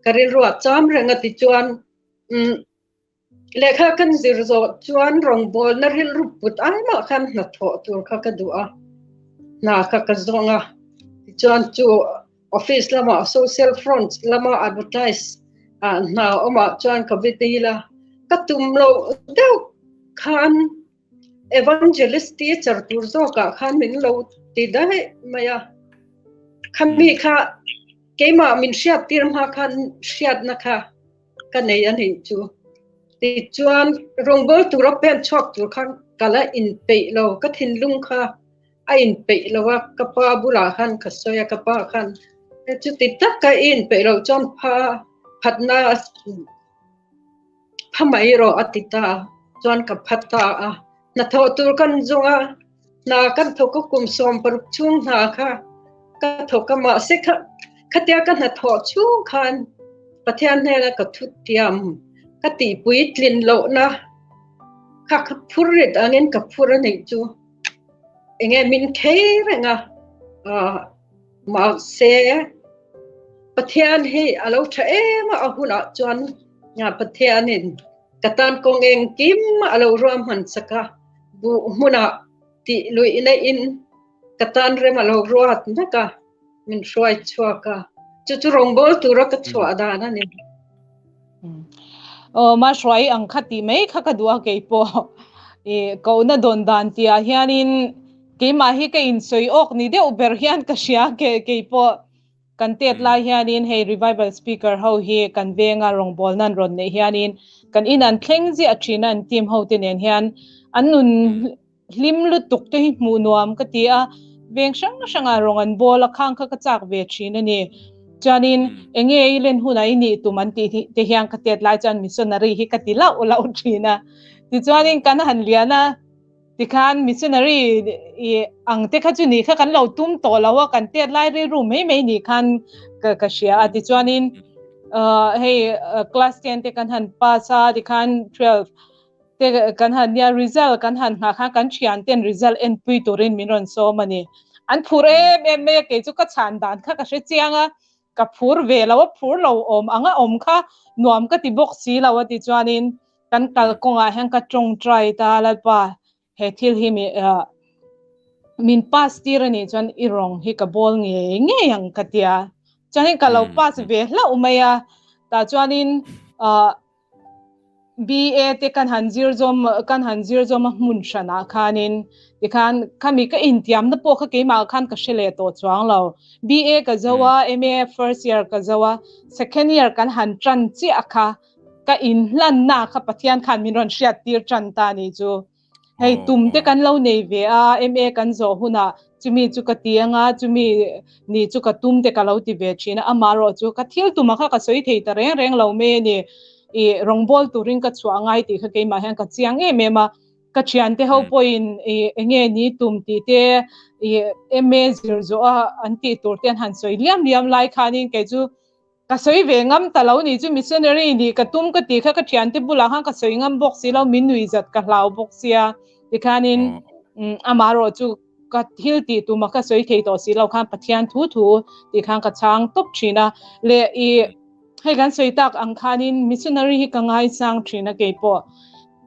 ka rilru a cham reng a tichuan umm Lehkha kan zir zawh chuan rawngbawlna rilru put ai mah khan hnathawh tur kha ka duh a, hna kha ka zawng a. Tichuan chu office lamah social front lama advertise hna awmah chuan ka va dil a, ka tum loh deuh khan evangelist teacher tur zawkah khan min lo ti daih mai a. Khami kha keimah min hriat tir hma khan hriatna kha ka nei a nih chu. Tichuan rawngbâwl tura pen chhuak tur khan ka la inpeih lo, ka thinlung kha a inpeih lo a, ka pa bulah khan ka sawi a, ka pa khan chuti tak ka i inpeih loh chuan pha phatna pha mai rawh a ti ta a, chuan ka phat ta a, hnathawh tur kan zawng a, hna kan thawk a kum 60 chhung hna kha ka thawk a mahse kha khatia ka hnathawh chhung khan Pathian hnena ka thu tiam ka tihpui tlin lohna kha ka phur rit angin ka phur a nih chu enge min khei reng a. Mahse Pathian hi a lo tha em a, a hunah chuan Pathianin ka tan kawng engkim a lo ruahman chak a, buh hmunah tih luih neihin ka tan rem a lo ruat vek a, min hruai chhuak a, chu chu rawngbâwl tura ka chhuah dan a ni. Aw, ma hruai ang kha tih mai kha ka duh a keipawh. I kohna dawn dan tihah hianin keimah hi ka insawi awk ni deuh ber hian ka hria keipawh. Kan tet lai hianin hei revival speaker ho hi kan venga rawngbâwl nan rawn neih hianin kan in an thleng ziah thin a an team ho te nen hian an nun hlim lutuk te hi hmuh nuam ka ti a, veng hrang hrangah rawng an bawl a, khang kha ka chak ve thin a ni. Chuanin enge i len hunah i nih tum an tih te hian ka tet lai chuan missionary hi ka ti lauh lauh thin a. Tichuanin kan han lian a, tikhan missionary i ang te kha chu nih kha kan lo tum tawh lo a, kan tet lai rilru mai mai nih khan ka ka hria a. Tichuanin hei class 10 te kan han pass a, tikhan 12 te kan han nia result kan han nghah khan kan thian ten result en pui turin min rawn sawm a ni. An phur em em mai a, kei chu ka chhan dan kha ka hre chiang a, ka phur ve lo a, phur lo awm ang a awm kha nuam ka ti bawk si lo a ti chuanin kan kal kawngah hian ka tawngtai ta Lalpa he thil hi mi min pass tir a nih chuan i rawng hi ka bawl ngei ngei ang ka tia. Chuanin ka lo pass ve hlauh mai a, tah chuanin BA te kan han zir zawm kan han zir zawm a hmun hranah khanin tikhan khami ka intiamna pawh kha keimah khan ka hre leh tawh chuang lo. BA ka zo a, MA first year ka zo a, second year kan han tan chiah kha ka inhlanna kha Pathian khan min rawn hriat tir tan ta ni chu. Hei tum te kan lo nei ve a, MA kan zawh hunah chumi chu ka ti anga, chumi ni chu ka tum te ka lo ti ve thin a, amaherawh chu ka thil tumah kha ka sawi thei ta reng reng lo mai a ni. I rawngbâwl turin ka chhuah ngai tih kha keimah hian ka chiang em em a, ka thiante ho pawhin i enge ni tum tih te i MA zir zawh a an tih tur te an han sawi liam liam lai khanin kei chu Ka sawi ve ngam ta lo ni chu missionary nih ka tum ka tih kha ka thiante bulah khan ka sawi ngam bawk si lo, min nui zat ka hlau bawk sia tikhanin amaherawh chu ka thil tih tuma ka sawi thei tawh si lo khan Pathian thu thu tih khan ka chhang tawp thin a, leh i hei kan sawi tak ang khanin missionary hi ka ngaisang thin a keipawh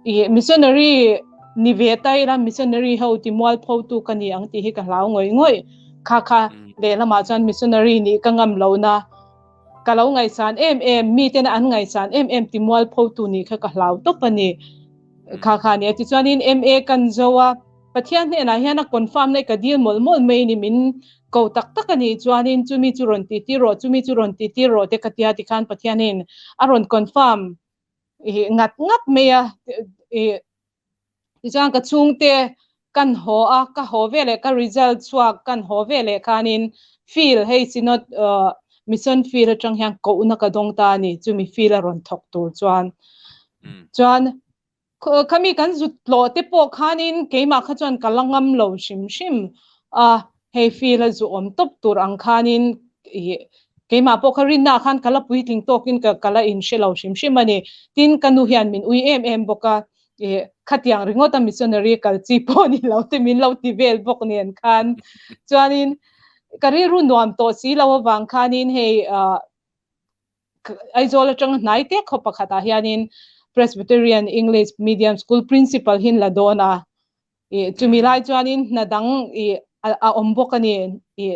i missionary ni ve ta ila missionary ho ti mualpho tu ka ni ang tih hi ka hlau ngawih ngawih kha kha lehlamah chuan missionary nih ka ngam lo na ka lo ngaihsan em em mi tena an ngaihsan em em ti mualpho tu nih kha ka hlau tawp a ni kha kha nia tichuanin MA kan zo a Pathian hnenah hian a confirm na ka dil mawlh mawlh mai ni min ko tak tak a nih chuanin chumi chu rawn ti tir rawh chumi chu rawn ti tir rawh te ka tia tikhan Pathianin a rawn confirm i ngat ngat mai a i tichuan ka chhungte kan haw a ka haw veleh ka result chhuak kan haw veleh khanin field hei synod mission field atang hian kohna ka dawng ta a ni chumi field a rawn thawk tur chuan chuan khami kan zut tlawh te pawh khanin keimah kha chuan ka la ngam lo hrim hrim a hei field a zu awm tawp tur ang khanin ih keimah pawh kha rinna ah khan ka la puitling tawkin ka ka la inhre lo hrim hrim a ni. Tin, ka nu hian min ui em em bawk a, ih khatiang ringawt a missionary kal chi pawh ni lo te min lo ti vel bawk nen khan chuanin ka rilru nuam tawh si lo avang khanin hei ah Aizawl atanga hnai te khaw pakhatah hianin Presbyterian English Medium School Principal hi an la dawn a, I chumi lai chuanin hna dang i a awm bawk a ni i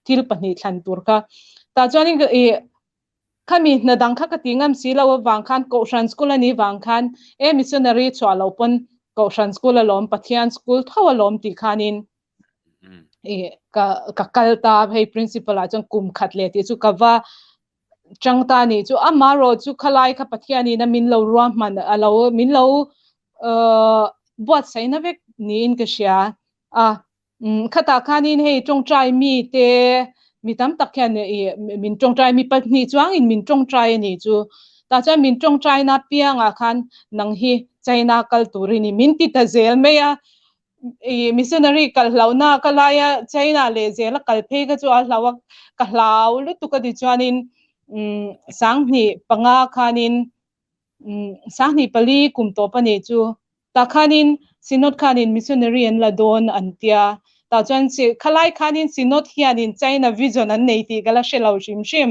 thil pahnih thlan tur kha. Tah chuanin i khami hna dang kha ka ti ngam si lo avang khan Kohhran school a nih vang khan e missionary chhuah loh pawn Kohhran school alawm Pathian school tho alawm tih khanin i ka ka kal ta hei principal ah chuan kum khat leh tih chu ka va chang ta nih chu amaherawh chu khalai kha Pathianin a min lo ruahman a lo min lo buatsaihna vek niin ka hria a khatah khanin hei tawngtai mi te mi tam tak hian ih min tawngtai mi pahnih chuangin min tawngtai a nih chu tah chuan min tawngtaina piangah khan nang hi China kal turin min ti ta zel mai a i missionary kal hlauhna ka laia China leh zela kal phei kha chu a hlau a ka hlau lutuk a ti chuanin umm sanghnih panga khanin umm sanghnih pali kum tawp a nih chu tah khanin synod khanin missionary an la dawn an tia tah. Tah chuan chi khalai khanin Synod hianin China vision an nei tih ka la hre lo hrim hrim.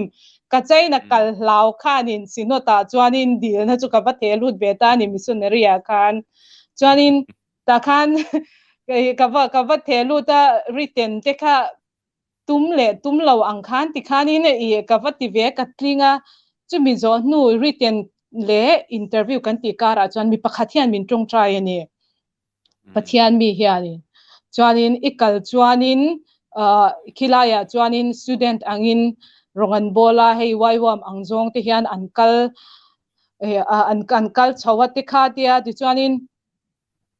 Ka China kal hlau khanin Synod ah chuanin dilna chu ka va theh lut ve ta a ni missionary ah khan. Chuanin tah khan ka va ka va theh lut a written te kha tum leh tum lo ang khan tikhanin i ka va ti ve ka tling a, chumi zawh hnu written leh interview kan tih karah chuan mi pakhat hian min tawngtai a ni. Pathian mi hianin chuanin i kal chuanin uh khilaiah chuanin student angin rawng an bawl a, hei YWAM ang zawng te hian an kal an an kal chho a tikha tia tichuanin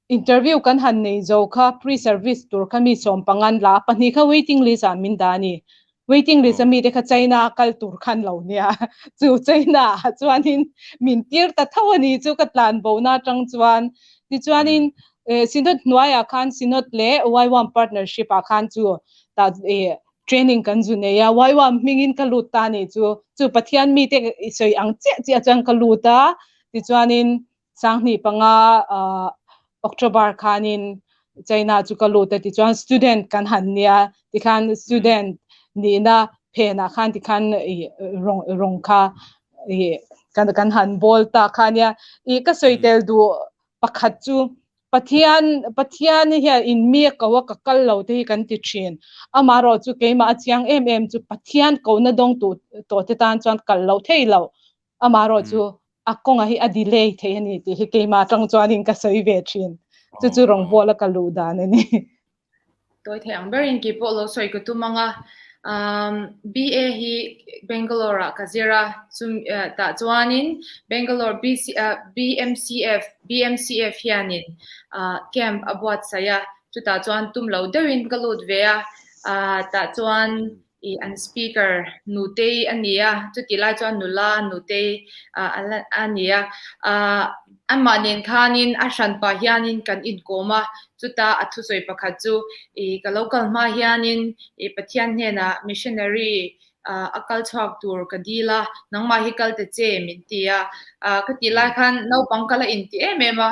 Interview kan han nei zo kha pre-service tur kha mi sawmpangan la pahnih kha waiting list ah min dah a ni. Waiting list a mite kha China a kal tur khan lo nia. Chu China ah chuanin min tir ta tho a ni chu ka tlan bo na atang chuan. Tichuanin Synod hnuaiah khan Synod leh YWAM partnership ah khan chu tah training kan zu nei a, YWAM hmingin ka lut ta a ni chu. Chu Pathian mite sawi ang chiah chiah chuan ka lut a, tichuanin Sanghnih panga October khanin China chu ka lut a tichuan student kan han nia tikhan student nihna phenah khan tikhan i rawng rawng kha i kan kan han bawl ta kha nia i ka sawi tel duh pakhat chu Pathian Pathian hian in mi a ko a ka kal lo te hi kan ti thin amaherawh chu keimah a chiang em em chu Pathian kohna dawng tu tawh te tan chuan kal loh thei lo amaherawh chu a kawnga hi a delay thei a ni tih hi keimah atang chuanin ka sawi ve thin. Chu chu rawngbawla ka luh dan a ni. Tawi thei ang berin kei pawh lo sawi ka tum ang a. Um, BA hi Bangalore ah ka zir a, chum tah chuanin Bangalore BC, uh, BMCF, BMCF hianin uh, camp a buatsaih a, chutah chuan tum lo deuhin ka lut ve a, uh, tah chuan i an speaker Nutei a ni a, chutih lai chuan nula Nutei a ni a, amah nen khanin a hran pah hianin kan inkawm a, chuta a thusawi pakhat chu i ka lo kal hma hianin i Pathian hnenah missionary a kal chhuak tur ka dil a, nangmah hi kal ta che min ti a, ka tih lai khan naupang ka la inti em em a,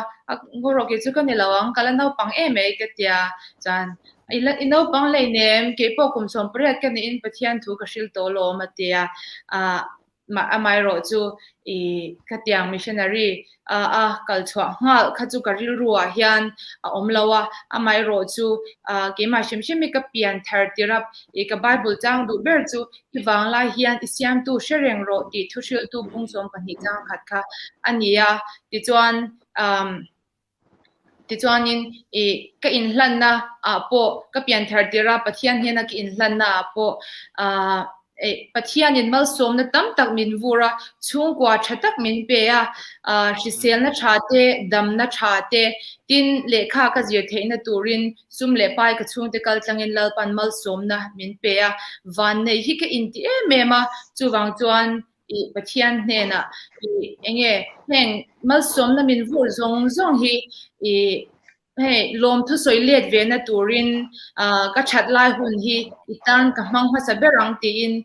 ngawrawh kei chu ka ni lo ang, ka la naupang em mai ka tia chuan I la i naupang hleinem, keipawh kum 18 ka niin Pathian thu ka hril tawh lawm a ti a. Ah, amaherawh chu i khatiang missionary a a kal chhuah nghal kha chu ka rilru ah hian a awm lo a. Amaherawh chu ah keimah hrim hrim hi ka pian thar tirh a, i ka Bible chang duh ber chu i vanglai hian i siamtu hre reng rawh tih thu hriltu bung 12 chang khat kha a ni a. Tichuan, um, Tichuanin i ka inhlanna ah pawh ka pianthar tirh a Pathian hnena ka inhlanna ah pawh ah eh Pathianin malsawmna tam tak min vur a, chhungkua tha tak min pe a, ah hriselna tha te, damna tha te, tin lehkha ka zir theihna turin sum leh pai ka chhungte kal tlangin Lalpan malsawmna min pe a, vannei hi ka inti em em a, chuvang chuan I Pathian hnenah i enge heng malsawmna min vur zawng zawng hi i hei lawmthu sawi let ve na turin ka that lai hun hi i tan ka hmang hmasa ber ang tiin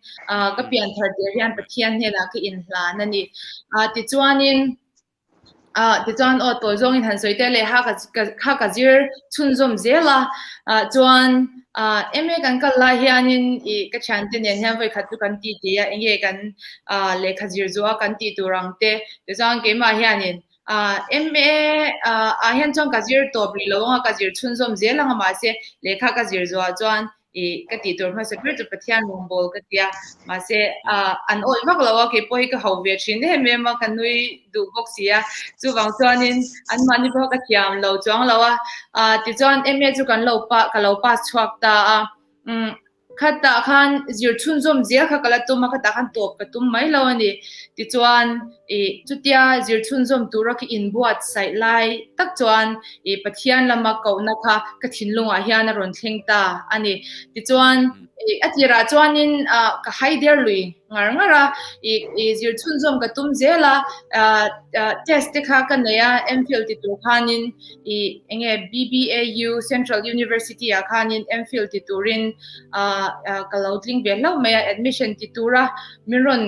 ka pian thar tir hian Pathian hnenah ka inhlan a ni. Tichuanin Ah tichuan aw tawi zawngin han sawi tel leh ha ka kha ka zir chhunzawm zel a ah chuan ah MA kan kal lai hianin ih ka thiante nen hian vawi khat chu kan ti ti a enge kan ah lehkha zir zuah a kan tih tur ang te tichuan keimah hianin ah MA ah ah hian chuan ka zir tawp rih lo ang a ka zir chhunzawm zel ang a mahse lehkha ka zir zuah chuan i ka tih tur hmasa ber chu Pathian rawngbâwl ka ti a, mahse an awih vak lo a, kei pawh hi ka ho ve thin em em a, ka nui duh bawk si a, chuvang chuanin anmahni pawh ka thiam lo chuang lo a, tichuan MA chu kan lo ka lo pass chhuak ta a, umm khatah khan zir chhunzawm zel kha ka la tum a, khatah khan tawp ka tum mai lo a ni, tichuan i chutia zir chhunzawm tura ka inbuatsaih lai tak chuan i Pathian lama kohna kha ka thinlungah hian a rawn thleng ta a ni. Tichuan, i a tirah chuanin ka hai der lui ngar ngar a, i i zir chhunzawm ka tum zel a, test te kha ka nei a, MPhil ti tur khanin i enge BBAU Central University ah khanin MPhil ti turin ka lo tling ve hlauh mai a, admission ti tura min rawn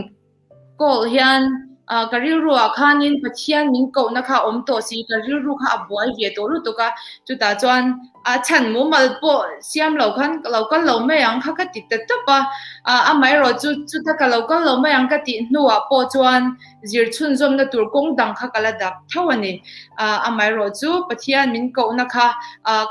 Call hian Ka rilru ah khanin Pathian min kohna kha a awm tawh si, ka rilru kha a buai ve tawh lutuk a, chutah chuan a chhan mumal pawh siam lo khan ka lo kal lo mai ang kha ka ti ta tawp a, amaherawh chu chuta ka lo kal lo mai ang ka tih hnuah pawh chuan zir chhunzawmna tur kawng dang kha ka la dap tho a ni. Amaherawh chu Pathian min kohna kha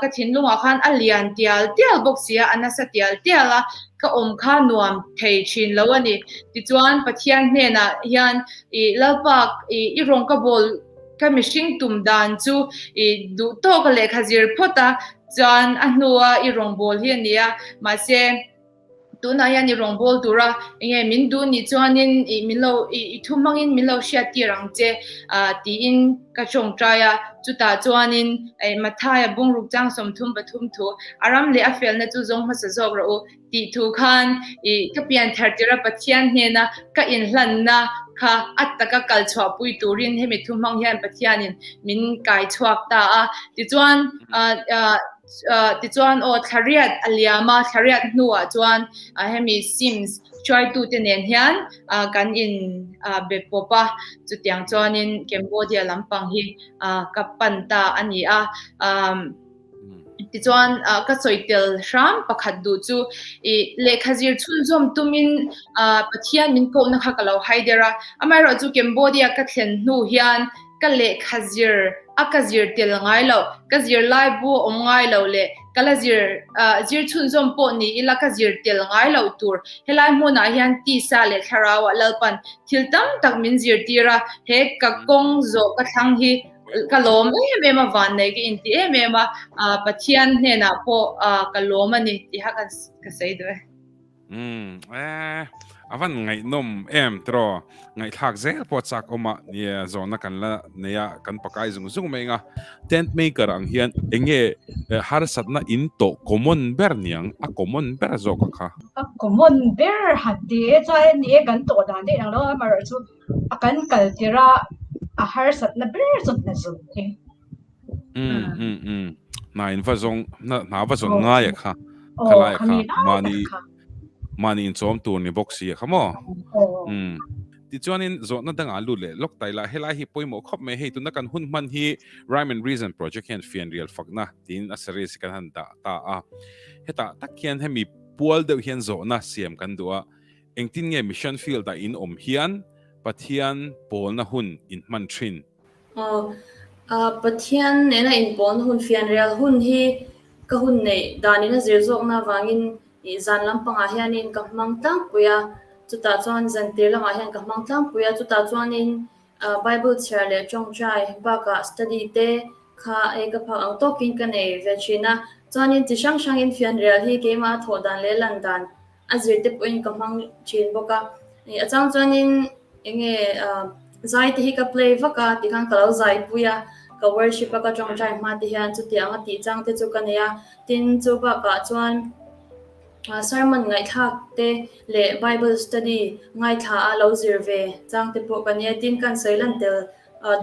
ka thinlungah khan a lian tial tial bawk si a, a nasa tial tial a, ka awm kha nuam thei thin lo a ni. Tichuan Pathian hnenah hian i Lalpa i i rawng ka bawl ka mihring tum dan chu i duh tawk a lehkha zir phawt a, chuan a hnua i rawngbâwl hi a ni a, mahse tunah hian i rawngbâwl tura enge min duh nih chuanin i min lo i i thu hmangin min lo hriattir ang che ah tiin ka tawngtai a, chutah chuanin Mathaia bungruk chang 33 thu a ram leh a felna chu zawng hmasa zawk rawh u tih thu khan i ka pian thar tirh a Pathian hnena ka inhlanna kha a taka kal chhuahpui turin hemi thu hmang hian Pathianin min kai chhuak ta a, tichuan ah Tichuan aw thlariat a liam a, thlariat hnuah chuan hemi Sims hruaitute nen hian kan in be pawp a, chutiang chuanin Cambodia lampang hi ka pan ta a ni a. Tichuan ka sawi tel hram pakhat duh chu i lehkha zir chhunzawm tumin Pathian min kohna kha ka lo hai der a, amaherawhchu Cambodia ka thlen hnu hian Ka lehkha zir a ka zir tel ngai lo, ka zir lai bu a awm ngai lo leh ka la zir zir chhunzawm pawh ni ila ka zir tel ngai loh tur. Helai hmunah hian tisa leh thlarauah Lalpan thil tam tak min zirtir a, he ka kawng zawh ka thlang hi ka lawm em em a, vannei ka inti em em a, Pathian hnenah pawh ka lawm a ni tih kha ka sawi duh e. Umm eh a van ngaihnawm em tiraw ngaihthlak zel pawh chak awm a nia zawhna kan la nei a kan pakai zung zung mai anga tent maker ang hian enge harsatna in tawh common ber niang a common ber zawk a kha. A common ber han ti e chuan ni e kan tawh dan daih ang lo amaherawhchu a kan kal tirh a a harsatna ber chu hna zun hi. Umm umm umm hna in va zawng hna hna va zawn ngai a kha khalai a kha mahni mahni in chawm tur ni bawk si a kha maw umm tichuanin zawhna dangah lut leh lawk tai la helai hi pawimawh khawp mai hei tuna kan hun hman hi Rhyme and Reason project hian fianrial fakna tiin a series hi kan han dah ta a hetah tak hian hemi pual deuh hian zawhna siam kan duh a engtin nge mission field ah in awm hian Pathian pawlna hun in hman thin. Aw, Pathian nena inpawlna hun fianrial hun hi ka hun neih danin a zir zawkna avangin zan lampangah hianin ka hmang tlangpui a, chutah chuan zantir lamah hian ka hmang tlangpui a, chutah chuanin Bible chhiar leh tawngtai bakah study te kha ei ka phak ang tawkin ka nei ve thin a, chuanin chi hrang hrangin fianrial hi keimah a thawh dan leh lan dan a zir te pawhin ka hmang thin bawk a, a chang chuanin enge zai te hi ka play vak a tikhan ka lo zai pui a, ka worship a ka tawngtai hma te hian chutiang a tih chang te chu ka nei a, tin chu bakah chuan sermon ngaihthlak te leh bible study ngaithla a lo zir ve chang te pawh ka nei a, tin kan sawi lan tel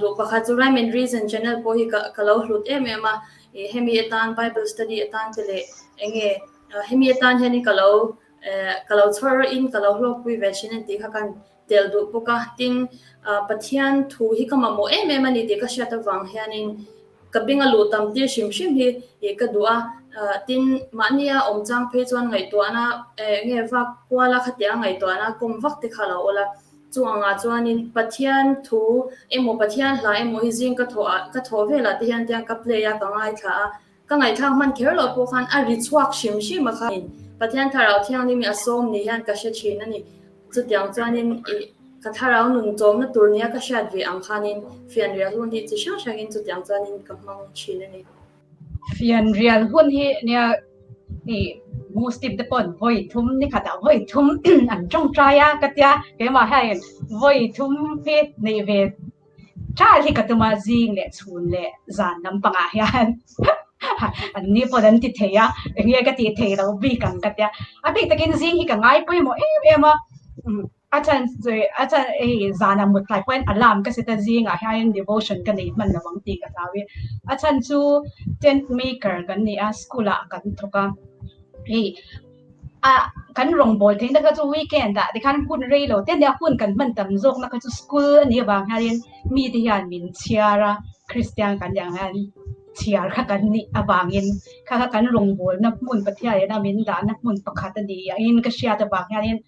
duh pakhat chu Rhyme and Reason channel pawh hi ka lo hlut em em a, hemi atan bible study atan te leh enge Hemi atan hianin ka lo ka lo chhawr in ka lo hlawkpui ve thin a ni tih kha kan tel duh bawk a. Tin, Pathian thu hi ka mamawh em em a ni tih ka hriat avang hianin ka beng a luh tam tir hrim hrim hi ka duh a. Tin, mahnia awm chang phei chuan ngaihtuahna nge vak kuala khatiang a ngaihtuahna kawm vak te kha a lo awl a. Chung angah chuanin Pathian thu emaw Pathian hla emaw hi zing ka thawh ah ka thawh velah te hian tiang ka play a ka ngaithla a. Ka ngaihthlak hman kher loh pawh khan a ri chhuak hrim hrim a khan Pathian Thlarau Thianghlim hi a sawm ni hian ka hre thin a ni. Chutiang chuanin i ka thlarau nun chawmna tur nia ka hriat ve ang khanin fianrial hun hi chi hrang hrangin chutiang chuanin ka hmang thin a ni. Fianrial hun hi nia i Muslim te paw'n vawi thum ni khatah vawi thum an tawngtai a ka tia keimah hian vawi thum hi neih ve Tha hi ka tum a, zing leh chhun leh zan lampangah hian an ni pawh an ti thei a, eng nge ka tih theih loh bik ang ka tia. A bik takin zing hi ka ngai pawimawh em em a, a chhan chu a chhan hei zanah mut tlai pawhin alarm ka set a, zingah hianin devotion ka nei hman lo ang tih ka hlau i. A chhan chu tent maker kan ni a, school ah kan thawk a, hei. A kan rawngbawl theihna kha chu weekend ah tikhan hun rei lo te nia hun kan hman tam zawkna kha chu school a nih avang hianin mite hian min chhiar a, Kristian kan nih ang hian chhiar kha kan nih avangin kha kha kan rawngbawlna hmun Pathian ina min dahna hmun pakhat a ni angin ka hriat avang hianin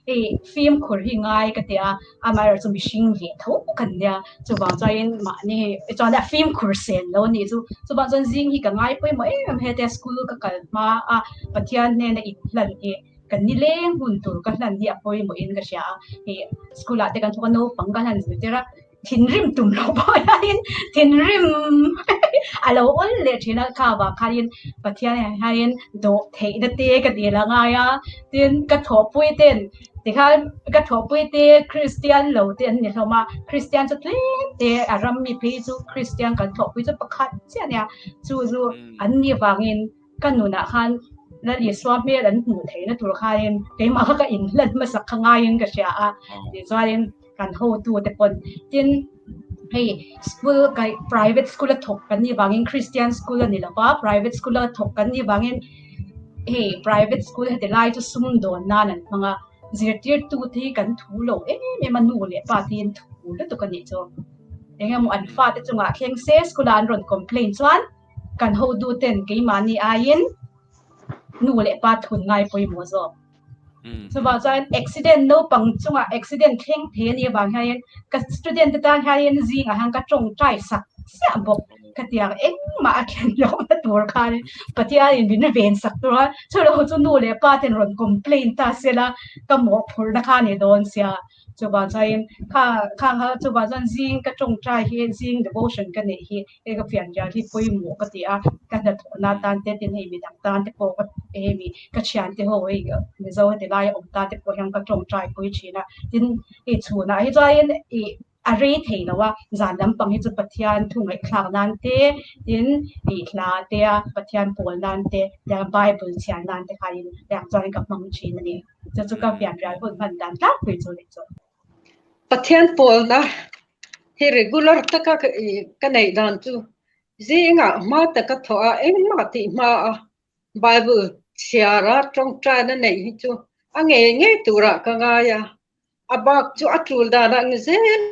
hei fimkhur hi ngai ka ti a, amaherawhchu mihring ve tho kan nia chuvang chuanin mahni chuan a fimkhur sen lo a nih chu chuvang chuan zing hi ka ngai pawimawh em em hetia school ka kal hma a Pathian hnena inhlan hi kan ni leng hun tur ka hlan hi a pawimawhin ka hria a hei school ah te kan thawk a naupang ka hlan zirtir a thinrim tum loh pawh hianin thinrim a lo awl leh thin a kha avang khanin Pathian hianin dawh theihna te ka dil a ngai a tin ka thawhpui ten tikhan ka thawhpui te Kristian lo te an ni hlawm a Kristian chu tlem te a ram mi phei chu Kristian kan thawhpui chu pakhat chiah a nia chu chu an ni vangin ka nunah khan Lal Isua hmel an hmuh theihna tur khanin keimah kha ka inhlan hmasak kha ngaiin ka hria a tichuanin kan hotute pawn tin hei school kai private school a thawk kan nih vangin Christian school a ni lo va private school a thawk kan nih vangin hei private school heti lai chu sum dawn nan an hmang a zirtirtu te hi kan thu lo em em a nu leh pa te hi an thu lutuk a nih chu eng emaw an fate chungah thleng se school ah an rawn complain chuan kan hotu ten keimahni aiin nu leh pa thun ngai pawimawh zawk. Chuvang chuan accident naupang chungah accident thleng thei a nih avang hianin ka student te tan hianin zingah hian ka tawngtai sak chiah bawk. Ka ti ang engmah a thlen lohna tur khan Pathianin min ven sak tur a, chulo chu nu leh pa ten rawn complain ta sela ka mawhphurhna kha a ni dawn sia. Chuvang chuanin kha khang kha chuvang chuan zing ka tawngtai hi zing devotion ka neih hi hei ka fian rial hi pawimawh ka ti a, ka hnathawhna tan te tin hei midang tan te pawh ka hemi ka thiante ho hei Mizo heti laia awm tan te pawh hian ka tawngtai pui thin a, tin hei chhunah hi chuanin ih a rei thei lo a, zan lampang hi chu Pathian thu ngaihthlak nan te tin ih hla te a Pathian pawl nan te tiang Bible chhiar nan te khain tiang chuan ka hmang thin a ni. Chu chu ka fian rial hun hman dan tlangpui chu ni chu. Pathian pawlna hi regular taka ka neih dan chu zingah hma taka thawh a engmah tih hma a Bible chhiar a tawngtaina neih hi chu a ngei ngei turah ka ngai a, a bak chu a tul dan ang zel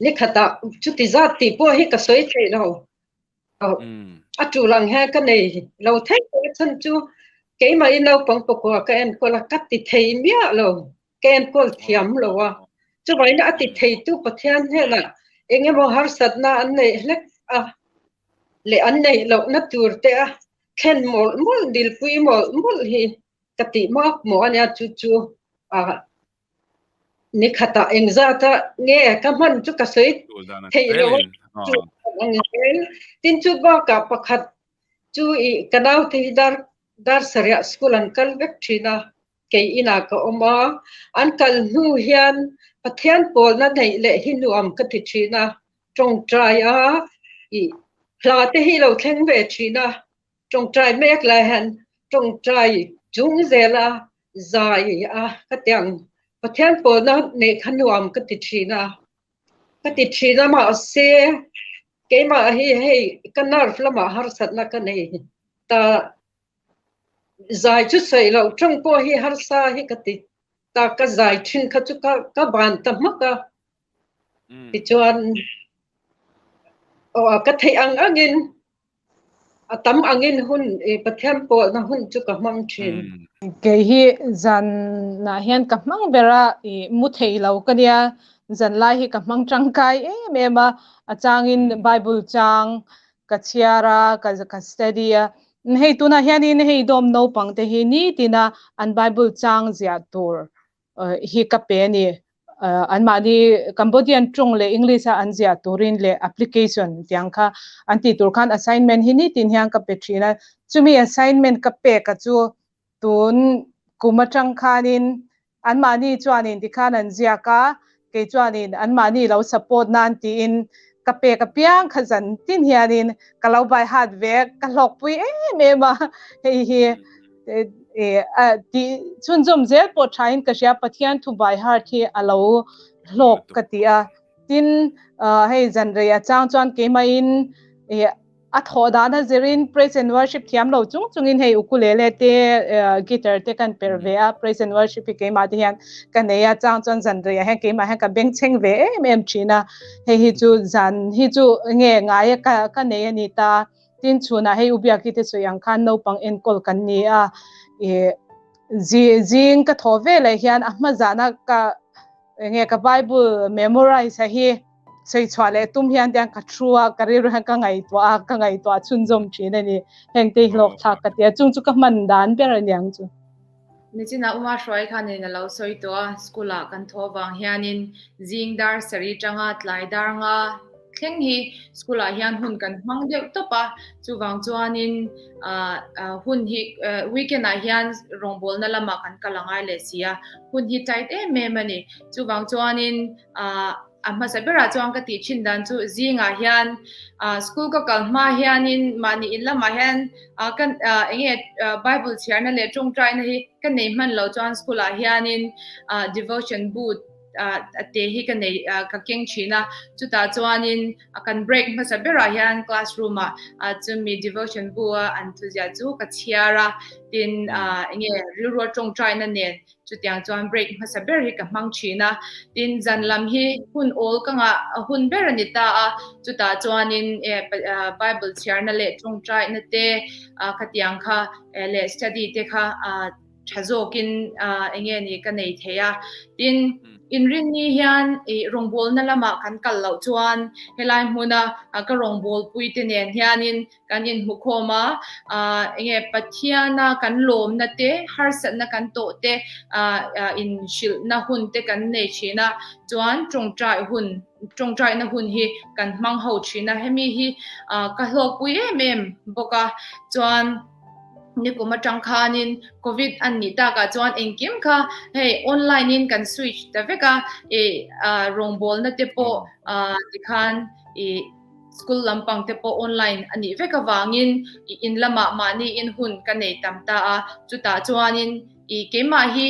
nikhatah chuti zat tih pawh hi ka sawi theih lo. A tul ang hian ka nei lo thei tawh a chhan chu keimah i naupang pakua ka enkawl a ka ti thei miah lo ka enkawl thiam lo a chuvain a ti thei tu Pathian hnenah eng emaw harsatna an neih hlek a leh an neih lohna tur te a thlen mawlh mawlh dilpui mawlh mawlh hi ka tih mak maw a nia chu chu a Nikhatah engzata nge ka hman chu ka sawi theih lo a chu ang zel. Tin chu bakah pakhat chu i ka naute hi dar dar sarih school an kal vek thin a, kei inah ka awm a, an kal hnu hian Pathian pawlna neih leh hi nuam ka ti thin a, tawngtai a i hla te hi lo thleng ve thin a, Tawngtai mek lai hian tawngtai chung zela zai a ka ti ang. Pathian pawlna neih kha nuam ka ti thin a, ka ti thin a mahse keimah hi hei ka nerve lamah harsatna ka nei ta zai chu sawi loh tawng pawh hi harsa hi ka ti ta ka zai thin kha chu ka ka ban ta hmak a tichuan aw ka theih ang angin A tam angin hun i Pathian pawlna hun chu ka hmang thin. Kei hi zanah hian ka hmang ber a, i mu thei lo ka nia, zan lai hi ka hmang tangkai em em a, a changin Bible chang ka chhiar a, ka ka study a, hei tunah hianin hei dawm naupang te hi nitina an Bible chang ziah tur hi ka pe a ni. Anmahni Cambodian tawng leh English a an ziah turin leh application tiang kha an tih tur khan assignment hi nitin hian ka pe thin a. Chumi assignment ka pek a chu tun kum atang khanin anmahni chuanin tikhan an ziak a, kei chuanin anmahni lo support nan tiin ka pek apiang kha zan tin hianin ka lo by heart ve ka hlawkpui em em a hei hi tih chhunzawm zel pawh thain ka hria Pathian thu by heart hi a lo hlawk ka ti a tin hei zan rei a chang chuan keimahin. A thawh dan a zirin praise and worship thiam lo chung chungin hei ukulele te guitar te kan perh ve a, praise and worship hi keimah te hian ka nei a, chang chuan zan reiah hian keimah hian ka bengchheng ve em em thin a, hei hi chu zan hi chu nge ngai a ka ka nei a ni ta, tin chhunah hei Ubiaki te sawi ang khan naupang enkawl kan ni a, ih zi zing ka thawh veleh hian a hma zahna ka enge ka bible memorize a hi Sei chhuah leh tum hian tiang ka thu a, ka rilru hian ka ngaihtuah a, ka ngaihtuah chhunzawm thin a ni. Heng te hi hlawk thlak ka ti a, chung chu ka hman dan ber a niang chu. Nichinah Uma Hruai khanin a lo sawi tawh a, school ah kan thaw vang hianin zing dar sarih tanga tlai dar nga thleng hi school ah hian hun kan hmang deuh tawp a, chuvang chuanin hun hi weekend ah hian rawngbawlna lamah kan kal a ngai leh si a, hun hi tight em em a ni. Chuvang chuanin A hmasa berah chuan ka tih thin dan chu zingah hian school ka kal hma hianin mahni in lamah hian ka eng nge Bible chhiarna leh tawngtaina hi ka nei hman lo chuan school ah hianin devotion book te hi ka nei ka keng thin a, chutah chuanin kan break hmasa berah hian classroom ah chumi devotion book a an thuziah chu ka chhiar a, tin eng nge rilrua tawngtaina nen Chutiang chuan break hmasa ber hi ka hmang thin a, tin zan lam hi hun awl ka ngah hun ber a ni ta a, chutah chuanin Bible chhiarna leh tawngtaina te khatiang kha leh study te kha tha zawkin eng nge ni ka nei thei a. Tin, inrinni hian rawngbawlna lamah kan kal loh chuan helai hmuna ka rawngbawlpui te nen hianin Kan inhmukhawm a, enge Pathiana kan lawmna te, harsatna kan tawh te inhrilhna hun te kan nei thin a, chuan tawngtai hun, tawngtaina hun hi kan hmang ho thin a, hemi hi ka hlawkpui em em bawk a, chuan nikum atang khanin Covid an nih takah chuan engkim kha hei online in kan switch ta vek a, rawngbawlna te pawh tikhan ih. School lampang te pawh online a nih vek avangin i in lamah mahni in hun ka nei tam ta a, chutah chuanin i keimah hi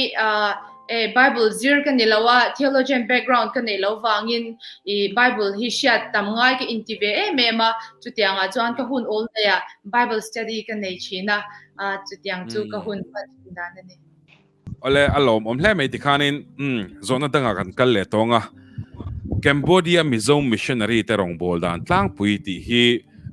Bible zir ka ni lo a, theologian background ka neih loh vangin i Bible hi hriat tam ngai ka inti ve em em a, chutiangah chuan ka hun awl neiah Bible study ka nei thin a, chutiang chu ka hun hman thin dan a ni. Awle, a lawmawm hle mai tikhanin umm zawhna dangah kan kal leh tawng a. Cambodia Mizo Missionary te rawngbâwl dan tlangpui tih hi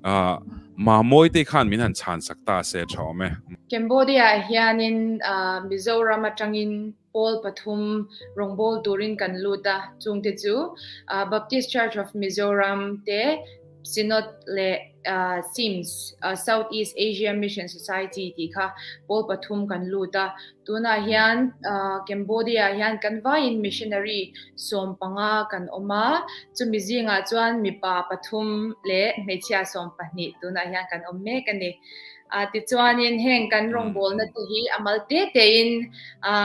ah Mamawite khan min han chhan sak ta se tha awm e. Cambodia hianin Mizoram atangin pawl pathum rawngbâwl turin kan lut a, chungte chu Baptist Church of Mizoram te, Synod leh SEAMS, South East Asia Mission Society tih kha pawl pathum kan lut a. Tunah hian Cambodia hian kan vaiin missionary 15 kan awm a, chumi zingah chuan mipa pathum leh hmeichhia 12 tunah hian kan awm mek a ni. Tichuanin heng kan rawngbawlna te hi a mal te tein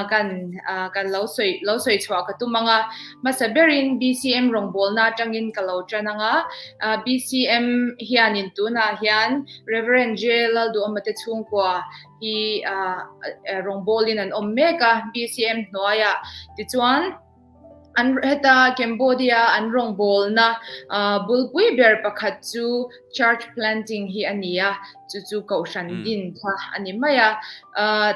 kan kan lo sawi lo sawi chhuah ka tum ang a. Hmasa berin BCM rawngbawlna atangin ka lo tan ang a. BCM hianin tunah hian Reverend J. Lalduhawma te chhungkua hi rawngbawlin an awm mek a BCM hnuaiah. Tichuan. An heta Cambodia an rawngbawlna bulpui ber pakhat chu church planting hi a ni a, chu chu kohhran din kha a ni mai a.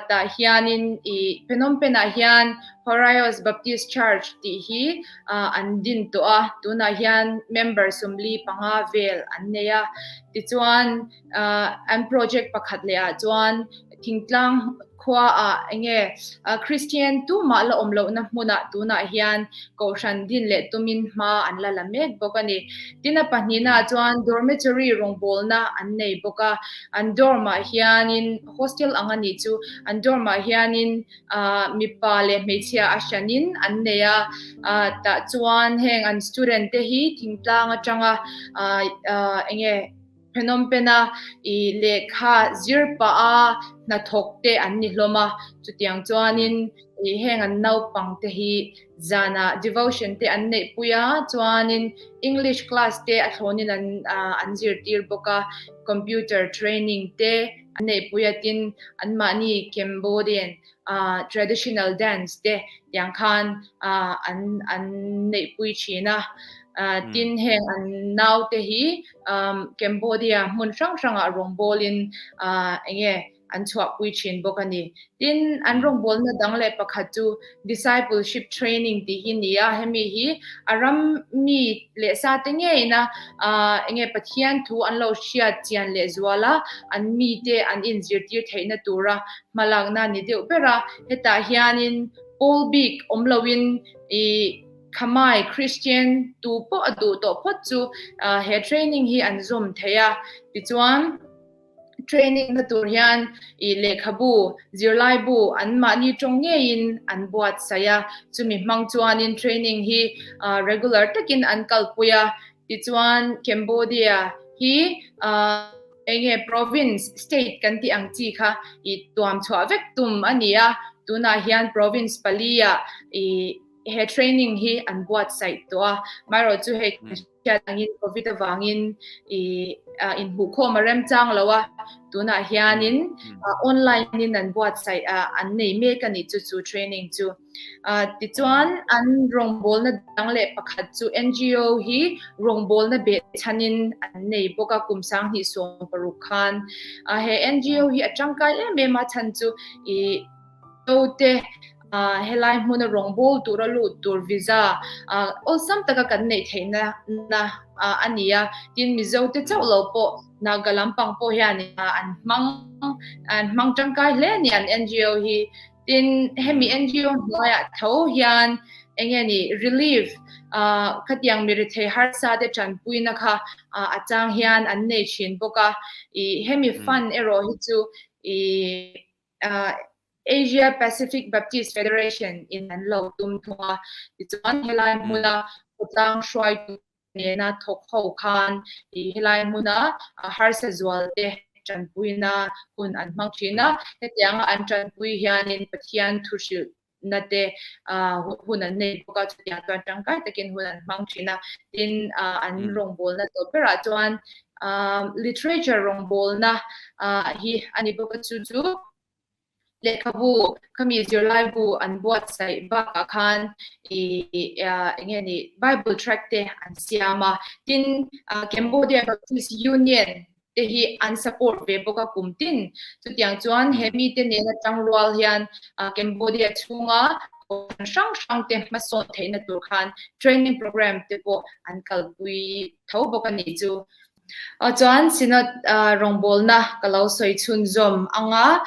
Tah hianin i Phnom Penh ah hian Horaios Baptist Church tih hi an din tawh a, tunah hian member 45 vel an nei a. Tichuan an project pakhat leh ah chuan thingtlang khua ah enge Christian tumah la awm lohna hmunah tunah hian kohhran din leh tumin hma an la la mek bawk a ni. Tin a pahnihna ah chuan dormitory rawngbawlna an nei bawk a, an dorm ah hianin hostel ang a nih chu, an dorm ah hianin mipa leh hmeichhia a hranin an nei a, tah chuan heng an student te hi thingtlang atanga enge Phnom Penh a i lehkha zir pah a hnathawk te an ni hlawm a, chutiang chuanin i heng an naupang te hi zanah devotion te an neih pui a, chuanin English class te a thlawnin an an zirtir bawk a, computer training te an neih pui a, tin anmahni Cambodian traditional dance te tiang khan an an neih pui thin a. Tin heng an naute hi Cambodia hmun hrang hrangah rawngbawlin enge an chhuahpui thin bawk a ni. Tin, an rawngbawlna dang leh pakhat chu Discipleship Training tih hi ni a, hemi hi a ram mi leh sa te ngeina enge Pathian thu an lo hriat chian leh zual a, an mite an inzirtir theihna tura hmalakna ni deuh ber a. Hetah hianin pawl bik awm loin i Khamai Christian tu pawh a duh tawh phawt chu he training hi an zawm thei a, tichuan training na tur hian i lehkhabu, zirlaibu an mahni tawng ngeiin an buatsaih a, chumi hmang chuanin training hi regular takin an kalpui a, tichuan Cambodia hi enge province, state kan tih ang chi kha i tuam chhuah vek tum a ni a, tunah hian province pali-ah i he training hi an buatsaih tawh a, amaherawhchu chu hei hriat angin covid avangin i inhmuhkhawm a remchang lo a, tunah hianin online in an buatsaih a an nei mek a nih chu chu training chu. Tichuan an rawngbawlna dang leh pakhat chu NGO hi rawngbawlna behchhanin an nei bawk a kum 2016 khan. He NGO hi a tangkai em em a chhan chu i Mizote helai hmuna rawngbâwl tura lut tur visa awlsam taka kan neih theihna na a ni a. Tin, Mizote chauh lo pawh Naga lampang pawh hian an hmang an hmang tangkai hle a ni an NGO hi. Tin, hemi NGO hnuaiah tho hian eng nge ni relief khatiang mi rethei harsa te tanpuina kha a chang hian an nei thin bawk a. Ih hemi fund erawh hi chu ih Asia Pacific Baptist Federation in an lo tum thung a, tichuan helai hmuna khawtlang hruaitu nena thawk ho khan helai hmuna harsa zual te tanpuina hun an hmang thin a, hetianga an tanpui hianin Pathian thu hrilh na te hun an nei bawk a, chutiang chuan tangkai takin hun an hmang thin a. Tin, an rawngbawlna tawp berah chuan literature rawngbawlna hi a ni bawk a, chu chu lehkhabu khami zirlaibu an buatsaih bakah khan eng nge ni Bible tract te an siam a. Tin, Cambodia Baptist Union te hi an support ve bawk a kum tin. Chutiang chuan he mite nena tangrual hian Cambodia chhunga kohhran hrang hrang te hmasawn theihna tur khan training program te pawh an kalpui tho bawk a nih chu. Chuan Synod rawngbawlna ka lo sawi chhunzawm ang a,